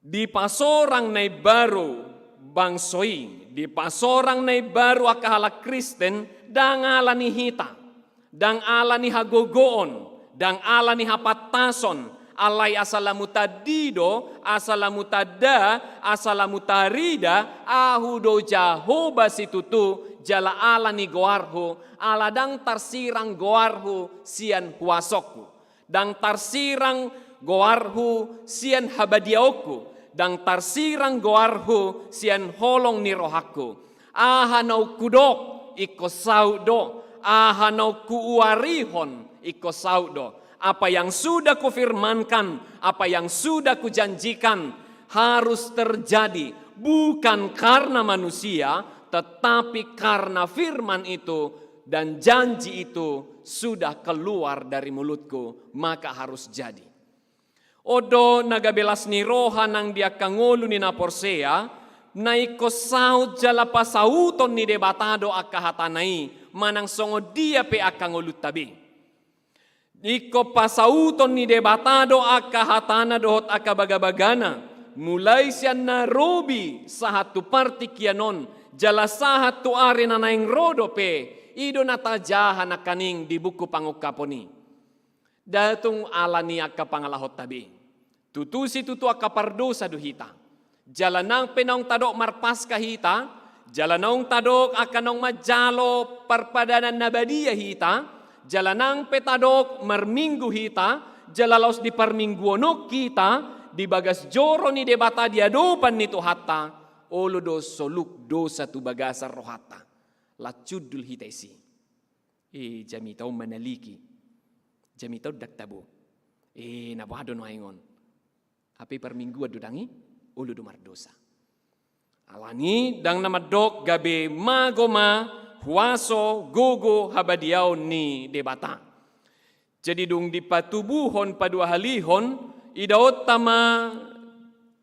Dipasorang na imbaru bangso i, dipasorang na imbaru angka halak Kristen, ndang ala ni hita, ndang ala ni hagogoon, ndang ala ni hapantason, alai asa lam hutandi do, asa lam hutanda, asa lam hutarida, ahu do Jahowa situtu, jala ala ni goarhu, ala ndang tarsirang goarhu sian huasongku. Ndang tarsirang goarhu sian habadiaonku, ndang tarsirang goarhu sian holong ni rohangku. Aha naung hudok, ingkon saut do, aha naung huuarihon, ingkon saut do. Apa yang sudah kufirmankan, apa yang sudah kujanjikan, harus terjadi, bukan karena manusia, tetapi karena firman itu dan janji itu sudah keluar dari mulutku, maka harus jadi. On do na gabe las ni roha nang di angka ngolu ni na porsea, na ingkon saut jala pasauton ni Debata do angka hatana i, manang songon dia pe angka ngolunta be. Ingkon pasauton ni Debata do angka hatana dohot angka bagabagana, mulai sian na robi sahat tu partingkian on, jala sahat tu ari na naeng ro dope, i do na tajaha nangkaning di buku Pangungkapon i. Ndang tung ala ni angka pangalahonta be. Tutu situtu angka pardosa do hita. Jala nang pe naung tadok marpaska hita, Jala naung tadok angka naung manjalo parpadanan na badia hita, jala nang pe tadok marminggu hita, jala laos di parmingguon on hita, di bagas joro ni Debata di adopan ni Tuhanta, olo do soluk dosa tu bagasan rohanta. Laos hundul hita disi. E, jamita on manaliki. Jamita on ndang tabo. E, na boha do nuaeng on? Hape parmingguan do ndang i, olo do mardosa. Alani ndang na mandok gabe mago ma huaso gogo habadiaon ni Debata. Jadi dung dipatubuhon paduahalihon, idaonta ma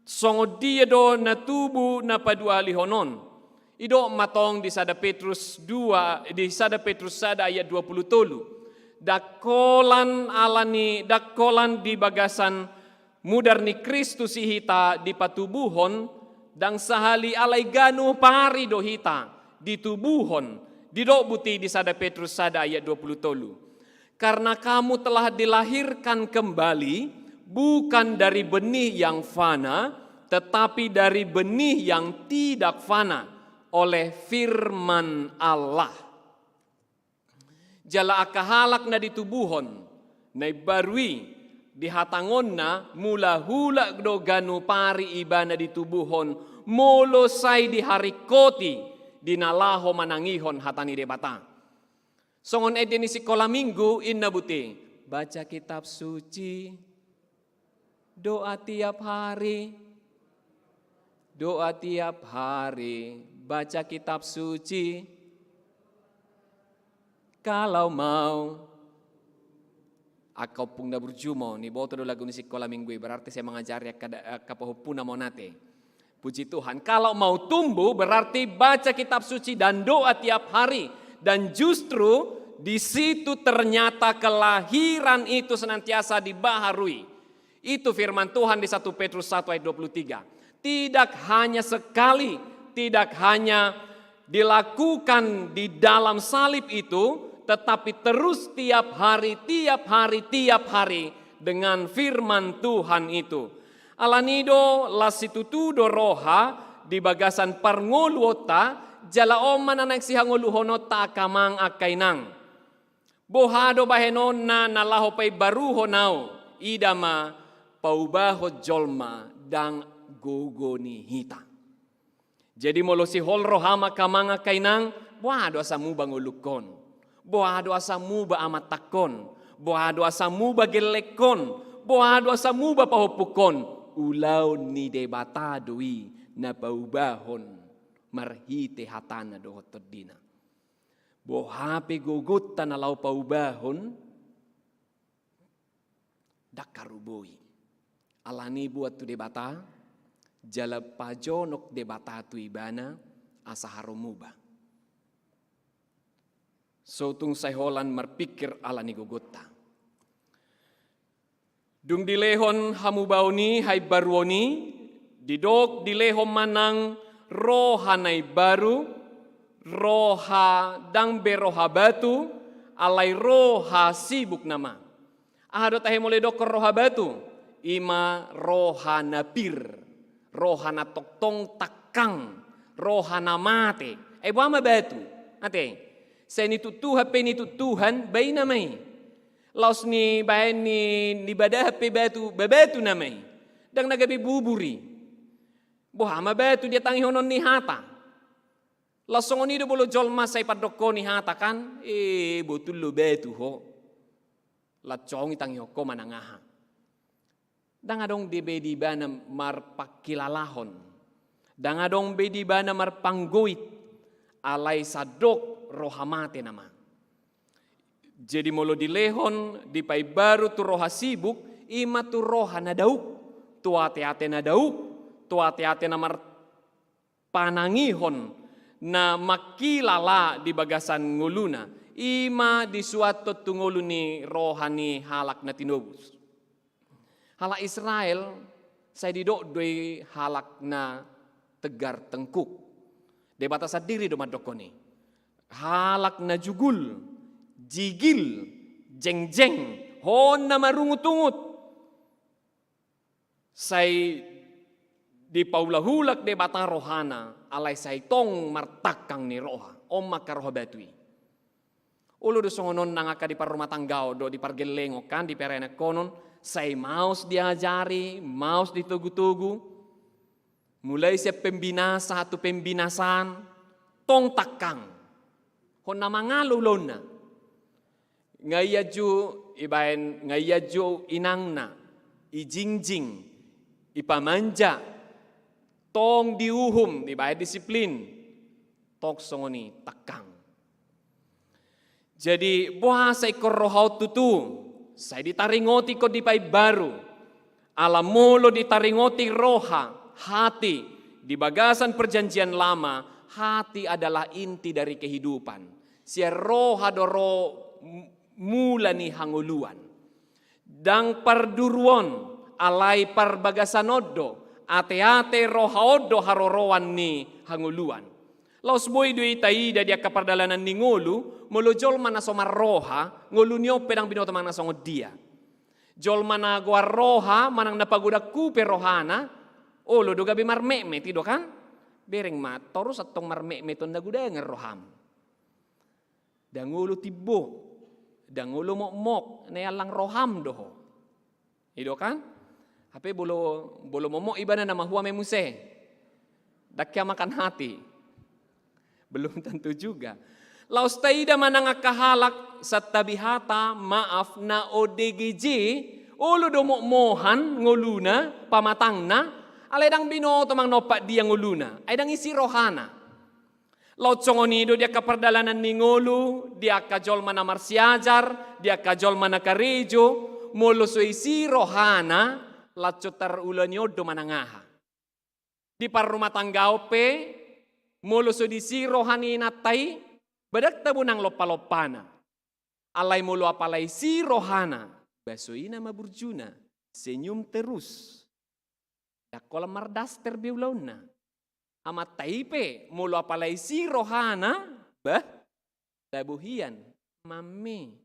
songon dia do na tubu na paduahalihon on. Didok ma tong di sada Petrus dua, di sada Petrus sada ayat dua pulu tolu. Ndang holan alani, ndang holan di bagasan mudar ni Kristus i hita dipatubuhon, ndang sahali alai ganup ari do hita ditubuhon. Didok buti di sada Petrus sada ayat dua pulu tolu. Karena kamu telah dilahirkan kembali, bukan dari benih yang fana, tetapi dari benih yang tidak fana, oleh firman Allah. Jala angka halak na ditubuhon, na imbaru i, dihatahononna mula hulak do ganup ari ibana ditubuhon, molo sai diharingkoti di na laho manangihon hata ni Debata. Songon ende ni sikola minggu, ninna buti, baca kitab suci, doa tiap hari, doa tiap hari, baca kitab suci, kalau mau. Angka ompung na burju ma on, diboto do lagu ni sikola minggu i, berarti sai mangajari angka da-, angka pahompuna ma on ate. Puji Tuhan, kalau mau tumbuh berarti baca kitab suci dan doa tiap hari. Dan justru di situ ternyata kelahiran itu senantiasa dibaharui. Itu firman Tuhan di satu Petrus satu ayat dua puluh tiga. Tidak hanya sekali, tidak hanya dilakukan di dalam salib itu, tetapi terus tiap hari, tiap hari, tiap hari dengan firman Tuhan itu. Alani do las situtu do roha di bagasan parngoluonta, jala on ma na naeng sihangoluhononta angka amang angka inang. Boha do bahenonna na laho paimbaruhon ahu, ida ma paubahon jolma ndang gogo ni hita. Jadi molo sihol roham angka amang angka inang, boha do asa muba ngolungkon? Boha do asa muba amantakkon? Boha do asa muba gellengkon? Boha do asa muba pahompungkon? Ulaon ni Debata do i na paubahon marhite hatana dohot tondina. Boha pe gogonta na laho paubahon, ndang haru boi. Alani buat tu Debata, jala pajonok Debata tu ibana asa haru muba. So tung sai holan marpingkir alani gogonta. Dung dilehon hamubaon i, haimbaruon i, didok dilehon ma nang roha na imbaru, roha ndang be roha batu, alai roha sibuk nama. Aha do tahe molo didokkon roha batu? I ma roha na pir, roha na tongtong tangkang, roha na mate. Ai boha ma batu? Ate, sai nitut Tuhan pe nitut Tuhan, ba i nama i. Laos nibaen ni, nibadahan pe batu, ba batu nama i. Ndang na gabe bubur i. Boha ma batu di tangihonon ni hata? Laos songon i do molo jolma sai pandok ho ni hata kan, e, botul do batu ho. Laos songon i tangihon ho manang aha. Ndang adong be di ibana marpangkilalahon. Ndang adong be di ibana marpanggoit. Alai sandok roha mate nama. Jadi molo dilehon, dipaimbaru tu roha sibuk, i ma tu roha na dauk, tu ateate na dauk, tu ateate na mar panangihon na mangkilala di bagasan ngoluna, i ma disuanhon tu ngolu ni roha ni halak na tinobus. Halak Israel sai didok do i halak na tegar tengkuk. Debata sandiri do mandokkon i. Halak na jugul, jigil, jengjeng, hon na marungutungut. Sai dipaulahulak Debata rohana, alai sai tong martangkang ni roha. On ma angka roha batu i. Olo do songon on nang angka di parrumatanggaon dohot di pargellengon kan, di perenekkonon, sai maos diajari, maos ditogutogu. Mulai sian pembinasa tu pembinasaan, tong tangkang. Hona mangalo ulaonna. Nga ia ju ibaen, nga ia ju inangna, ijingjing, ipamanja, tong diuhum, dibaen disiplin, tong songon i tangkang. Jadi, boasa ingkon roha on tutu, sai ditaringoti ingkon dipaimbaru. Ala molo ditaringoti roha, hati, di bagasan perjanjian lama, hati adalah inti dari kehidupan. Sian roha do ro m-, mula ni hangoluan. Ndang parduruon, alai parbagasan on do, ateate roha on do haroroan ni hangoluan. Laos boi do i taida di angka pardalanan ni ngolu, molo jolma na so marroha, ngoluna on pe ndang binoto manang na songon dia. Jolma na goar roha, manang na pagodangku pe rohana, olo do gabe marmetmet, i do kan? Bereng ma, torus antong marmetmet on na godangan roham. Ndang olo timbo, ndang olo mokmok, na iallang roham do ho. I do kan? Hape bolo, bolo mokmok ibana na mahua ma i muse. Ndang hea makan hati. Belum tentu juga. Laos taida ma nang angka halak, santabi hata, maaf, na O D G J, olo do mokmohan ngoluna, pamatangna, alai ndang binoto manang na ompat dia ngoluna, ai ndang isi rohana. Laos songon i do di angka pardalanan ni ngolu, di angka jolma na marsiajar, di angka jolma na karejo, molo so isi rohana, laos so tarula ni on do manang aha. Di parrumatanggaon pe, molo so disi roha ni inanta i, badakta bo nang lompalompana. Alai molo apala isi rohana, baso i nama burjuna, senyum terus. Ndang holan mardaster be ulaonna. Amanta i pe, molo apala isi rohana, bah, tabo hian, mamme.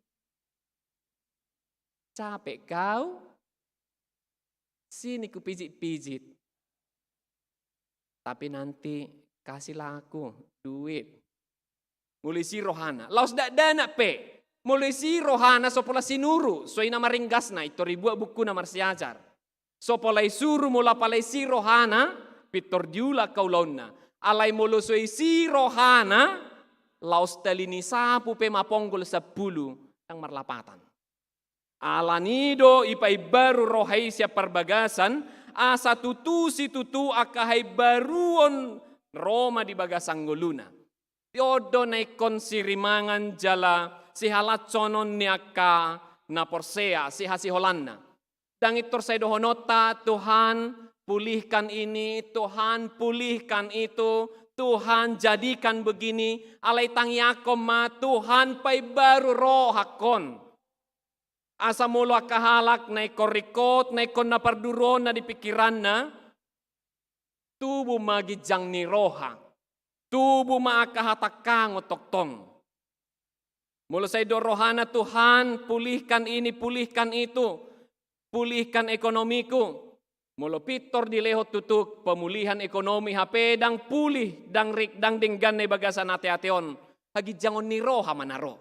Capek kau? Sini kupijit-pijit. Tapi nanti kasihlah aku duit. Molo isi rohana. Laos dakdanak pe. Molo isi rohana so pola sinuru, so i na maringgasna, pintor dibuat buku na marsiajar. So pola isuru molo apala isi rohana, pintor diula angka ulaonna. Alai molo so isi rohana, laos tali ni sapu pe maponggol sampulu, ndang marlapatan. Ala ni do ipaimbaru roha i sian parbagasan, asa tutu situtu angka haimbaruon ro ma di bagasan ngoluna. On do na ingkon sirimangan jala sihalansonon ni angka na porsea, sihasiholanna. Ndang pintor sai dohononta, Tuhan, pulihkan ini, Tuhan, pulihkan itu, Tuhan, jadikan begini, alai tangiangkon ma, Tuhan, paimbaru rohangkon. Asa molo angka halak na ingkon ringkot, na ingkon na parduruonna di pingkiranna, tubu ma ginjang ni roha, tubu ma angka hatangkangon tongtong. Molo sai do rohana, Tuhan, pulihkan ini, pulihkan itu, pulihkan ekonomiku. Molo pintor dilehon tutu pemulihan ekonomi hape ndang pulih, ndang rik, ndang denggan na di bagasan ateate on, haginjangon ni roha ma na ro.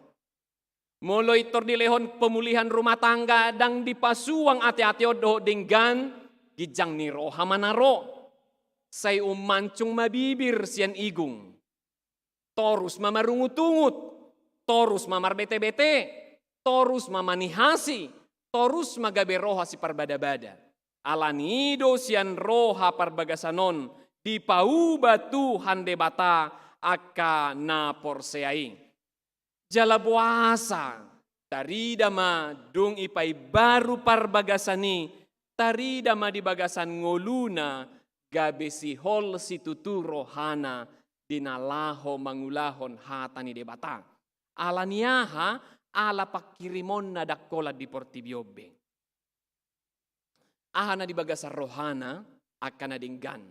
Molo pintor dilehon pemulihan rumah tangga, ndang dipasuang ateate on dohot denggan, ginjang ni roha ma na ro. Sai ummancung ma bibir sian igung. Torus ma marungutungut, torus ma marbetebete, torus ma manihasi, torus ma gabe roha siparbadabada. Ala ni i do sian roha parbagasan on dipauba Tuhan Debata angka na porsea i. Jala boasa, tarida ma dung ipaimbaru parbagasan i, tarida ma di bagasan ngoluna gabe sihol situtu rohana di na laho mangulahon hata ni Debata. Ala ni aha? Ala pangkirimonna ndang holan di portibi on be. Aha na di bagasan rohana angka na denggan.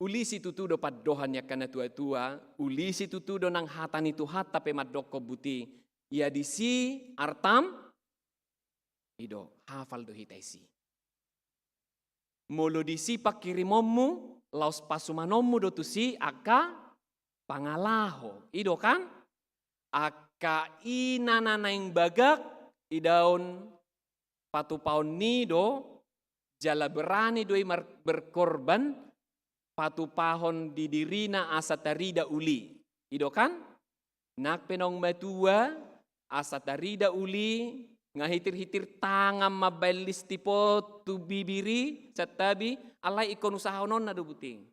Uli situtu do pandohan ni angka na tuatua, uli situtu do nang hata ni Tuhanta pe mandokkon buti, ia disi artam, i do, hafal do hita isi. Molo disi pangkirimonmu, laos pasumanonmu do tusi angka pangalaho. I do kan? Angka ina na naeng bagak idaon patupaon ni do, jala berani do i mar-, berkorban, patupahon di dirina asa tarida uli. I do kan? Nang pe naung matua, asa tarida uli, nga hitir-hitir tangan mambaen listipot tu bibir i, santabi, alai ingkon usahahononna do buting.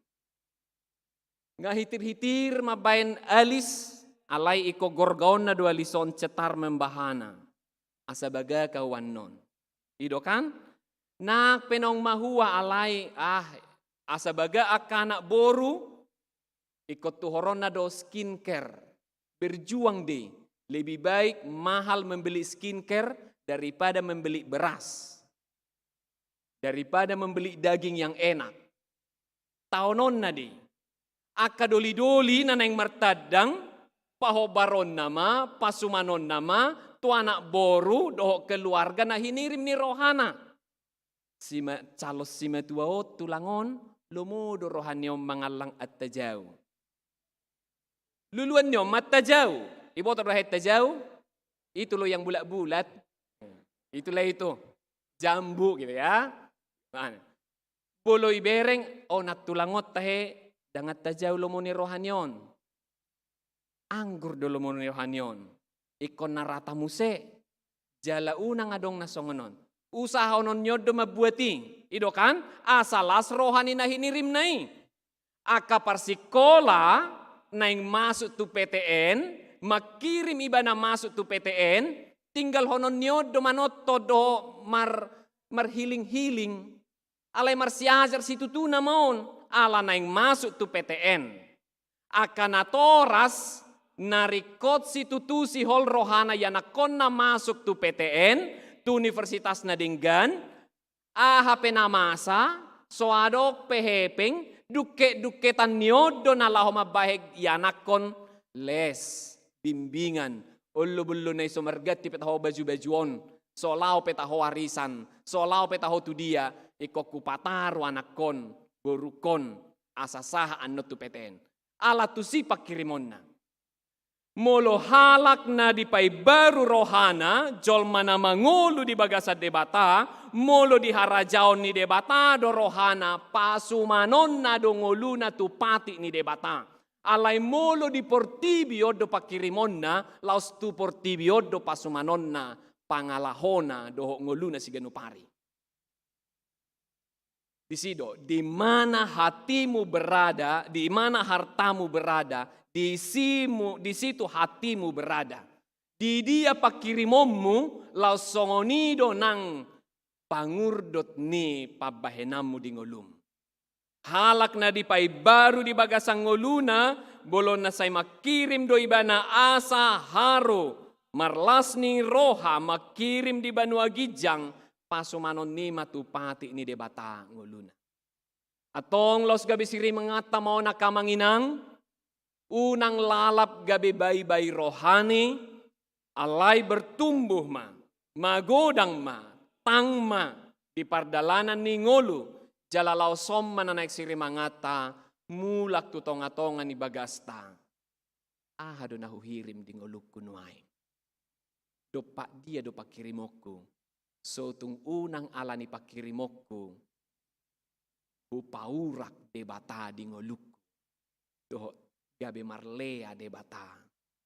Nga hitir-hitir mambaen alis, alai ingkon gorgaonna do alis on, cetar membahana. Asa bagak au annon. I do kan? Nang pe naung mahua alai, ah, asa bagak angka anak boru, ingkon tuhoronna do skincare. Berjuang dei, lebih baik mahal membeli skincare daripada membeli beras. Daripada membeli daging yang enak. Taononna dei. Angka doli-doli na naeng martandang, pahombaronna ma, pasumanonna ma, tu anak boru, dohot keluarga na hinirim ni rohana. Sima-, calon simatua on, tulang on, lomo do roha ni on mangallang antajau. Luluan ni on ma antajau. Iboto do hae antajau? Itu loh yang bulat-bulat. Itulah itu. Jambu gitu ya. Nah, molo ibereng, oh, nang tulang on tahe, ndang antajau lomo ni roha ni on. Anggur do lomo ni roha ni on. Ingkon na rata muse. Jala unang adong na songon on. Usahahonon ni on do mambuat i. I do kan? Asa las roha ni na hinirimna i. Angka parsikola naeng masuk tu P T N, mangkirim ibana masuk tu P T N, tinggalhonon ni on do manonton do mar-, marhiling-hiling. Alai marsiajar situtuna ma on, ala naeng masuk tu P T N. Angka natoras na ringkot situtu sihol rohana ianakkonna masuk tu P T N, tu universitas na denggan, aha pe na masa, so adong pe hepeng, dungket-dungketan ni on do na laho mambahen ianakkon les, bimbingan, ollo-bollo na i so marganti pe taho baju-baju on, so laho pe taho arisan, so laho pe taho tu dia, ingkon hupataru anakkon, borungkon, asa sahat annon tu P T N. Ala tusi pangkirimonna. Molo halak na dipaimbaru rohana, jolma na mangolu di bagasan Debata, molo di harajaon ni Debata do rohana, pasumanonna do ngoluna tu patik ni Debata. Alai molo di portibi on do pangkirimonna, laos tu portibi on do pasumanonna, pangalahona, dohot ngoluna siganup ari. Disi do, di mana hatimu berada, di mana hartamu berada, di simu, di situ hatimu berada. Di dia pangkirimonmu, laos songon i do nang pangurdot ni pambahenanmu di ngolum. Halak na dipaimbaru di bagasan ngoluna, bolon na sai mangkirim do ibana asa haru, marlas ni roha mangkirim di banua ginjang, pasumanon ni ma tu patik ni Debata ngoluna. Antong laos gabe sirimanganta ma on angka amang inang, unang lalap gabe baibai rohani, alai bertumbuh ma, magodang ma, tang ma, di pardalanan ni ngolu, jala laos on ma na naeng sirimanganta, mulak tu tonga-tonga ni bagasta. Aha do na huhirim di ngolungku nuaeng? Dompak dia do pangkirimonku? Sotung unang ala ni pangkirimonku, hupaurak Debata di ngolungku. Dohot gabe marlea Debata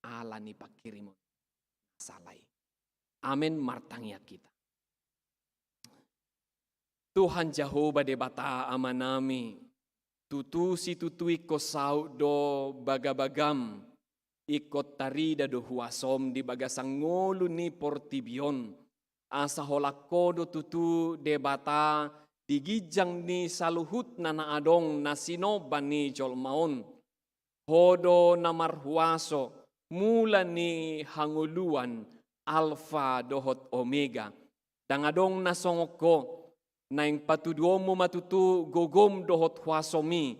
ala ni pangkirimon na sala i. Amen, martangiang hita. Tuhan Jahowa Debata Amanami, tutu situtu ingkon saut do bagabagam, ingkon tarida do huasom di bagasan ngolu ni portibi on, asa holan Ho do tutu Debata di ginjang ni saluhutna na adong na sinomba ni jolma on. Ho do na marhuaso, mula ni hangoluan, Alfa dohot Omega. Ndang adong na songon Ho, naeng patuduonmu ma tutu gogom dohot huasomi,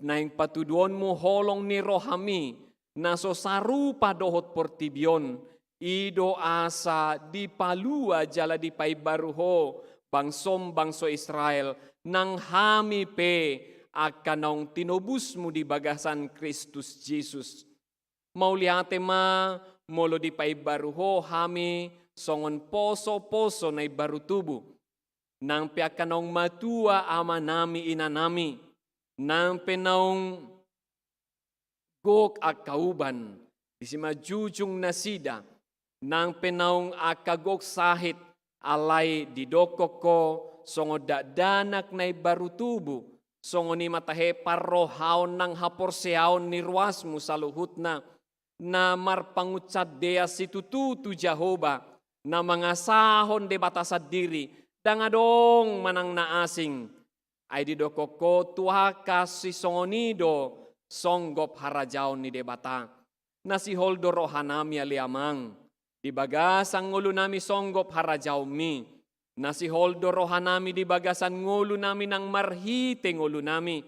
naeng patuduonmu holong ni rohami, na so sarupa dohot portibi on, i do asa dipalua jala dipaimbaru Ho, bangsom bangso Israel, nang hami pe angka naung tinobusmu di bagasan Kristus Jesus. Mauliate ma molo dipaimbaru ho hami songon poso-poso na imbaru tubu. Nang pe angka naung matua amanami inanami, nang pe naung gok angka uban, disi ma jujung nasida, nang pe naung angka gok sahit, alai didokkon ho songon dakdanak na imbaru tubu, songon i ma tahe parrohaon nang haporseaon ni ruasmu saluhutna, na marpangunsandean situtu tu Jahowa, na mangasahon Debata sandiri, ndang adong manang na asing. Ai didokkon ho tu angka sisongon i do songgop harajaon ni Debata. Na sihol do rohanami ale Amang, di bagasan ngolunami songgop harajaonmi. Na sihol do rohanami di bagasan ngolunami nang marhite ngolunami,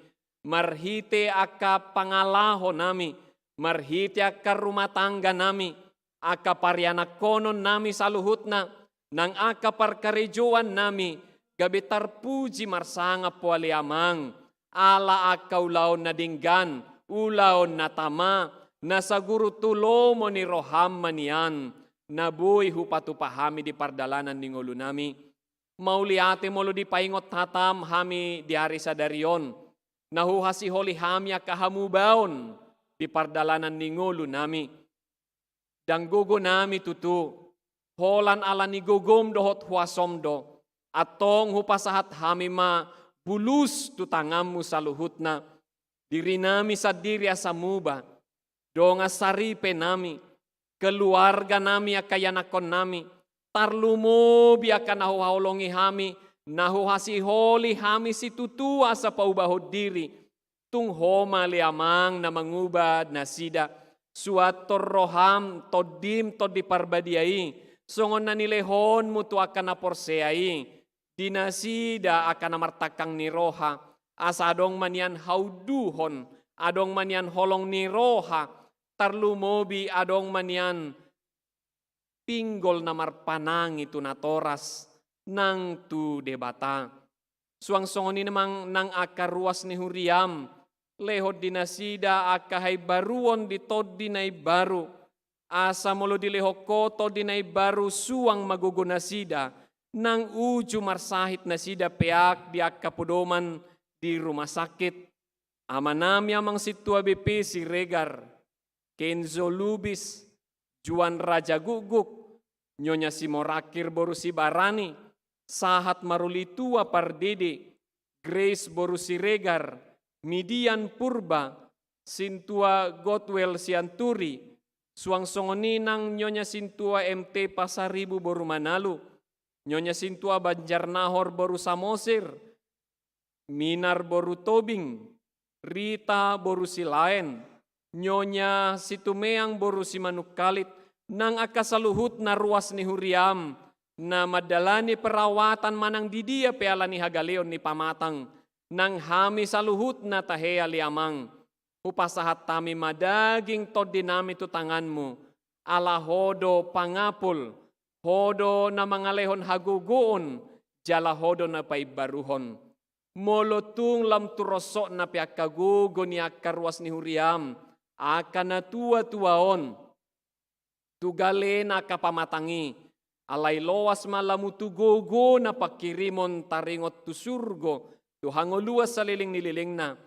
marhite angka pangalahonami, marhite angka rumah tangganami, angka parianakkononnami saluhutna, nang angka parkarejoannami, gabe tarpuji marsangap ho ale Amang, ala angka ulaon na denggan, ulaon na tama, na saguru tu lomo ni roham ma nian, na boi hupatupa hami di pardalanan ni ngolunami. Mauliate molo dipaingot hatam hami di ari sadari on, na huhasiholi hami angka hamubaon di pardalanan ni ngolunami. Ndang gogonami tutu, holan ala ni gogom dohot huasom do, antong hupasahat hami ma bulus tu tanganmu saluhutna, dirinami sandiri asa muba, dongan saripenami, keluarganami angka ianakkonnami, tarlumobi angka na huhaholongi hami, na huhasiholi hami situtu asa paubahon diri, tung ho ma ale Amang na manguba nasida, suanhon roham, tondim, Tondi Parbadia i, songon na nilehonmu tu angka na porsea i, di nasida angka na martangkang ni roha, asa adong ma nian haunduhon, adong ma nian holong ni roha, tarlumobi adong ma nian pinggol na marpanangi tu natoras nang tu Debata. Suang songon i ma nang angka ruas ni huriam, lehon di nasida angka haimbaruon di tondi na imbaru, asa molo dilehon ho tondi na imbaru suang ma gogo nasida, nang uju marsahit nasida peak di angka podoman di rumah sakit. Amanami Amang Sintua B P Siregar, Kenzo Lubis, Juan Raja Gukguk, Nyonya Simorangkir boru Sibarani, Sahat Marulitua Pardede, Grace boru Siregar, Midian Purba, Sintua Godwell Sianturi, suang songon i nang Nyonya Sintua M T Pasaribu boru Manalu, Nyonya Sintua Banjarnahor boru Samosir, Minar boru Tobing, Rita boru Silaen, Nyonya Situmeang boru Simanungkalit, nang angka saluhutna ruas ni huriam, na mandalani perawatan manang di dia pe ala ni hagaleon ni pamatang, nang hami saluhutna tahe ale Amang. Hupasahat hami ma daging tondinami tu tanganmu, ala ho do pangapul, ho do na mangalehon hagogoon, jala ho do na paimbaruhon. Molo tung lam tu rosokna pe angka gogo ni angka ruas ni huriam, angka na tua-tua on, tu galena angka pamatang i, alai loas ma lam tu gogona pangkirimon taringot tu surgo, tu hangoluan saleleng ni lelengna.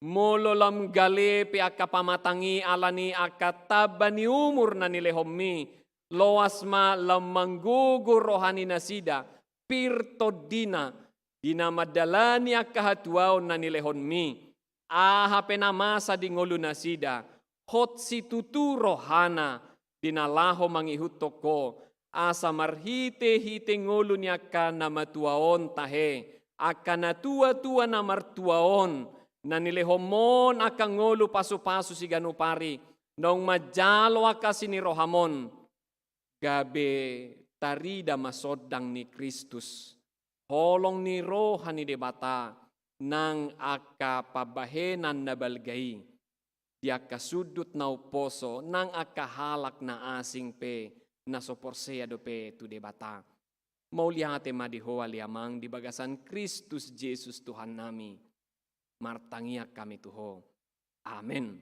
Molo lam gale pe angka pamatang i ala ni angka tamba ni umur na nilehonmi, loas ma lam manggogo roha ni nasida, pir tondina, di na mandalani angka hatuaon na nilehonmi, aha pe na masa di ngolu nasida, hot situtu rohana, di na laho mangihuthon ho, asa marhite-hite ngolu ni angka na matua on tahe, angka na tua-tua na martua on, na nilehonmon angka ngolu pasu-pasu siganup ari, naung manjalo angka asi ni rohamon, gabe tarida ma sondang ni Kristus, holong ni roha ni Debata, nang angka pambahenan na balga i, di angka sundut na umposo, nang angka halak na asing pe, na so porsea dope tu Debata. Mauliate ma di ho ale Amang di bagasan Kristus Jesus Tuhannami. martangiang hami tu Ho. Amen.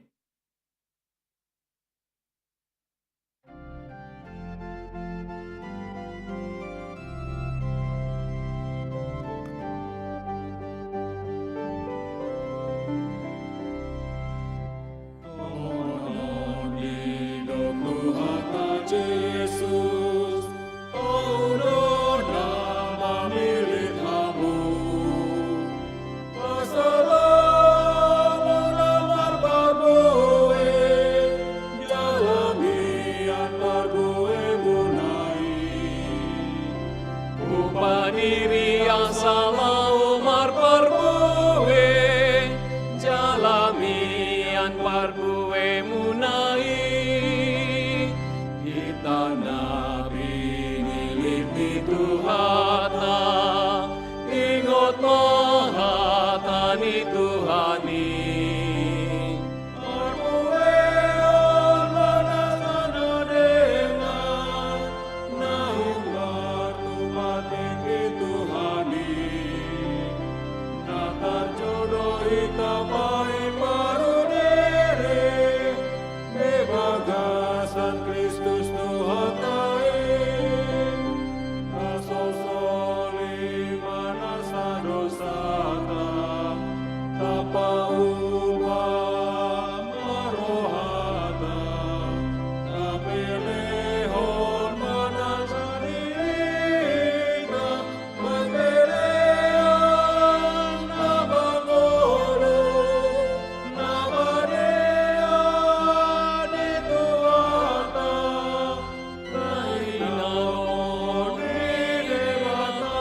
Songon didok Tuhanta Jesus, Ahu do na mamillit hamu. Pasal hamu na marparbue, jala mian parbuemuna i. Hupadiri asal laho marparbue, jala mian parbuemuna i. Hita na pinillit ni Tuhanta, ingot ma hata ni Tuhan i. Parbueon ma nasa na denggan, naung martupa tingki Tuhan i. Na tarjou do hita paima marudere, di bagasan Kristus Tuhanta i. Na so soli ma nasa dosanta, tapauba ma rohanta, tapelehon ma nasa dirita, mangelean na mangolu, na badia di Tuhanta, na hinalongan ni Debata.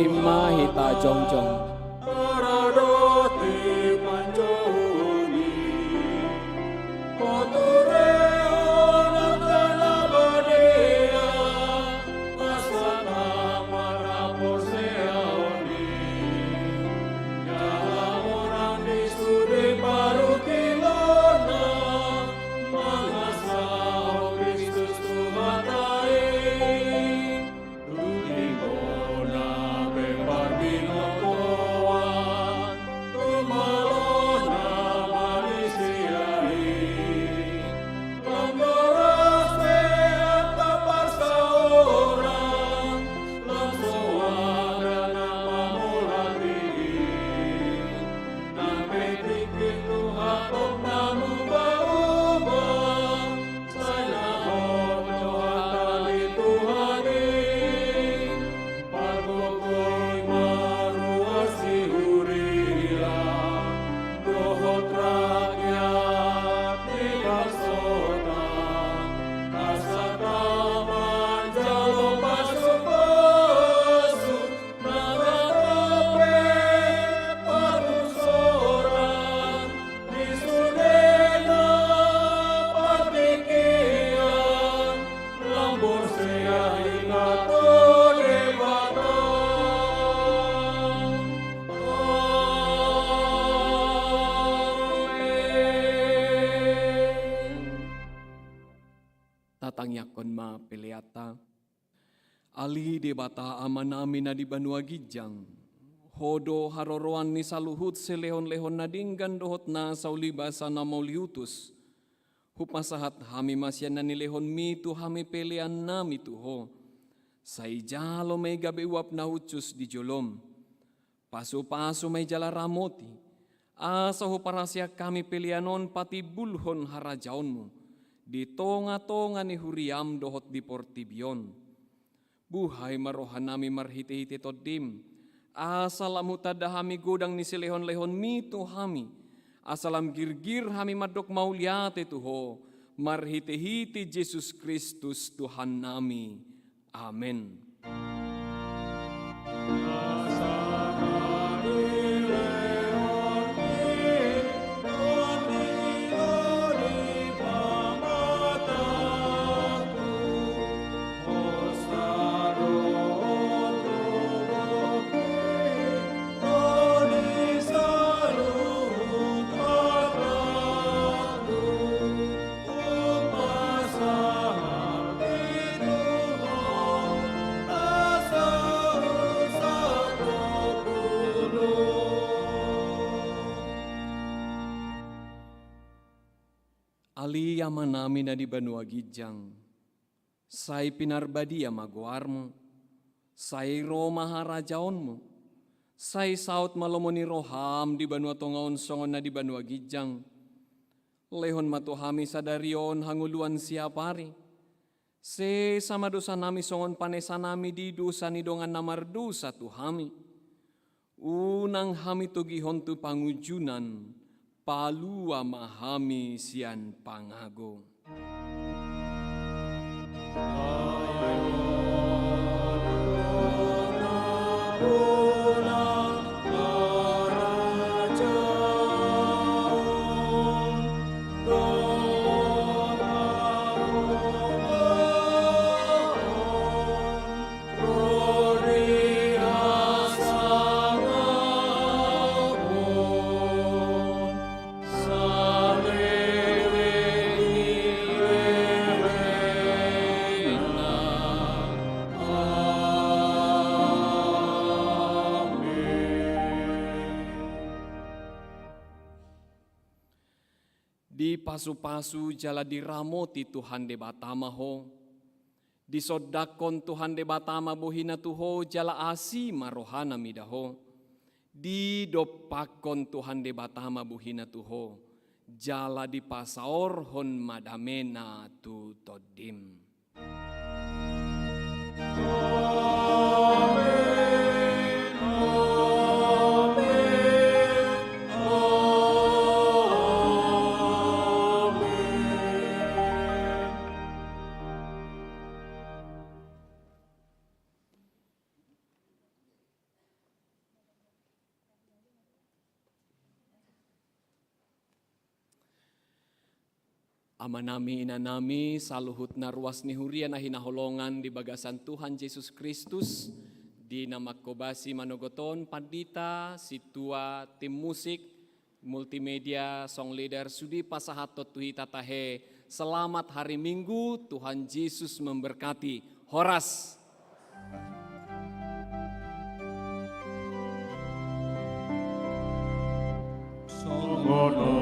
Rima hita jongjong. Mangasahon Kristus Tuhanta i, tu tingkona pe parbinotoan, tu malona manisia i, lam doras pe angka parsaoran, lam soada na mamolati i. Nang pe tingki tu hatop na muba-uba, sai na hot do hata ni Tuhan i. Pargogoi ma ruas ni huria, Tangiangkon ma peleanta. Ale Debata Amanami na di banua ginjang, Ho do haroroan ni saluhut silehonlehon na denggan dohot na saulibasa na mauliutus. Hupasahat hami ma sian na nilehonMi tu hami peleannami tu Ho. Sai jalo ma i gabe uap na hushus di joloM. Pasupasu ma i jala ramoti, asa huparhaseang hami pelean on patimbulhon harajaonMu di tongatonga ni huriaM dohot di portibi on. Buhai ma rohanami marhitehite TondiM, asa lam hutanda hami godang ni silehonlehonMi tu hami, asa lam girgir hami mandok mauliate tu Ho, marhitehite Jesus Kristus Tuhannami. Amen. Ale Amanami na di banua ginjang, sai pinarbadia ma goarMu, sai ro ma harajaonMu, sai saut ma lomo ni rohaM di banua tonga on songon na di banua ginjang. Lehon ma tu hami sadari on hangoluan siapari. Sesa ma dosanami songon panesanami di dosa ni dongan na mardosa tu hami. Unang hami togihon tu pangunjunan, palua ma hami sian pangago. Dipasupasu jala diramoti Tuhan Debata ma ho. Disondangkon Tuhan Debata ma bohiNa tu ho jala asi ma rohaNa mida ho. Didompakkon Tuhan Debata ma bohiNa tu ho jala dipasaorhon ma dameNa tu tondim. Amanami, inanami, saluhut na ruas ni huria na hinaholongan di bagasan Tuhan Jesus Kristus, di na mangkobasi manogot on, pandita, sintua, tim musik, multimedia, song leader, sude pasahathon tu hita tahe, selamat hari Minggu, Tuhan Jesus memberkati. Horas. Songon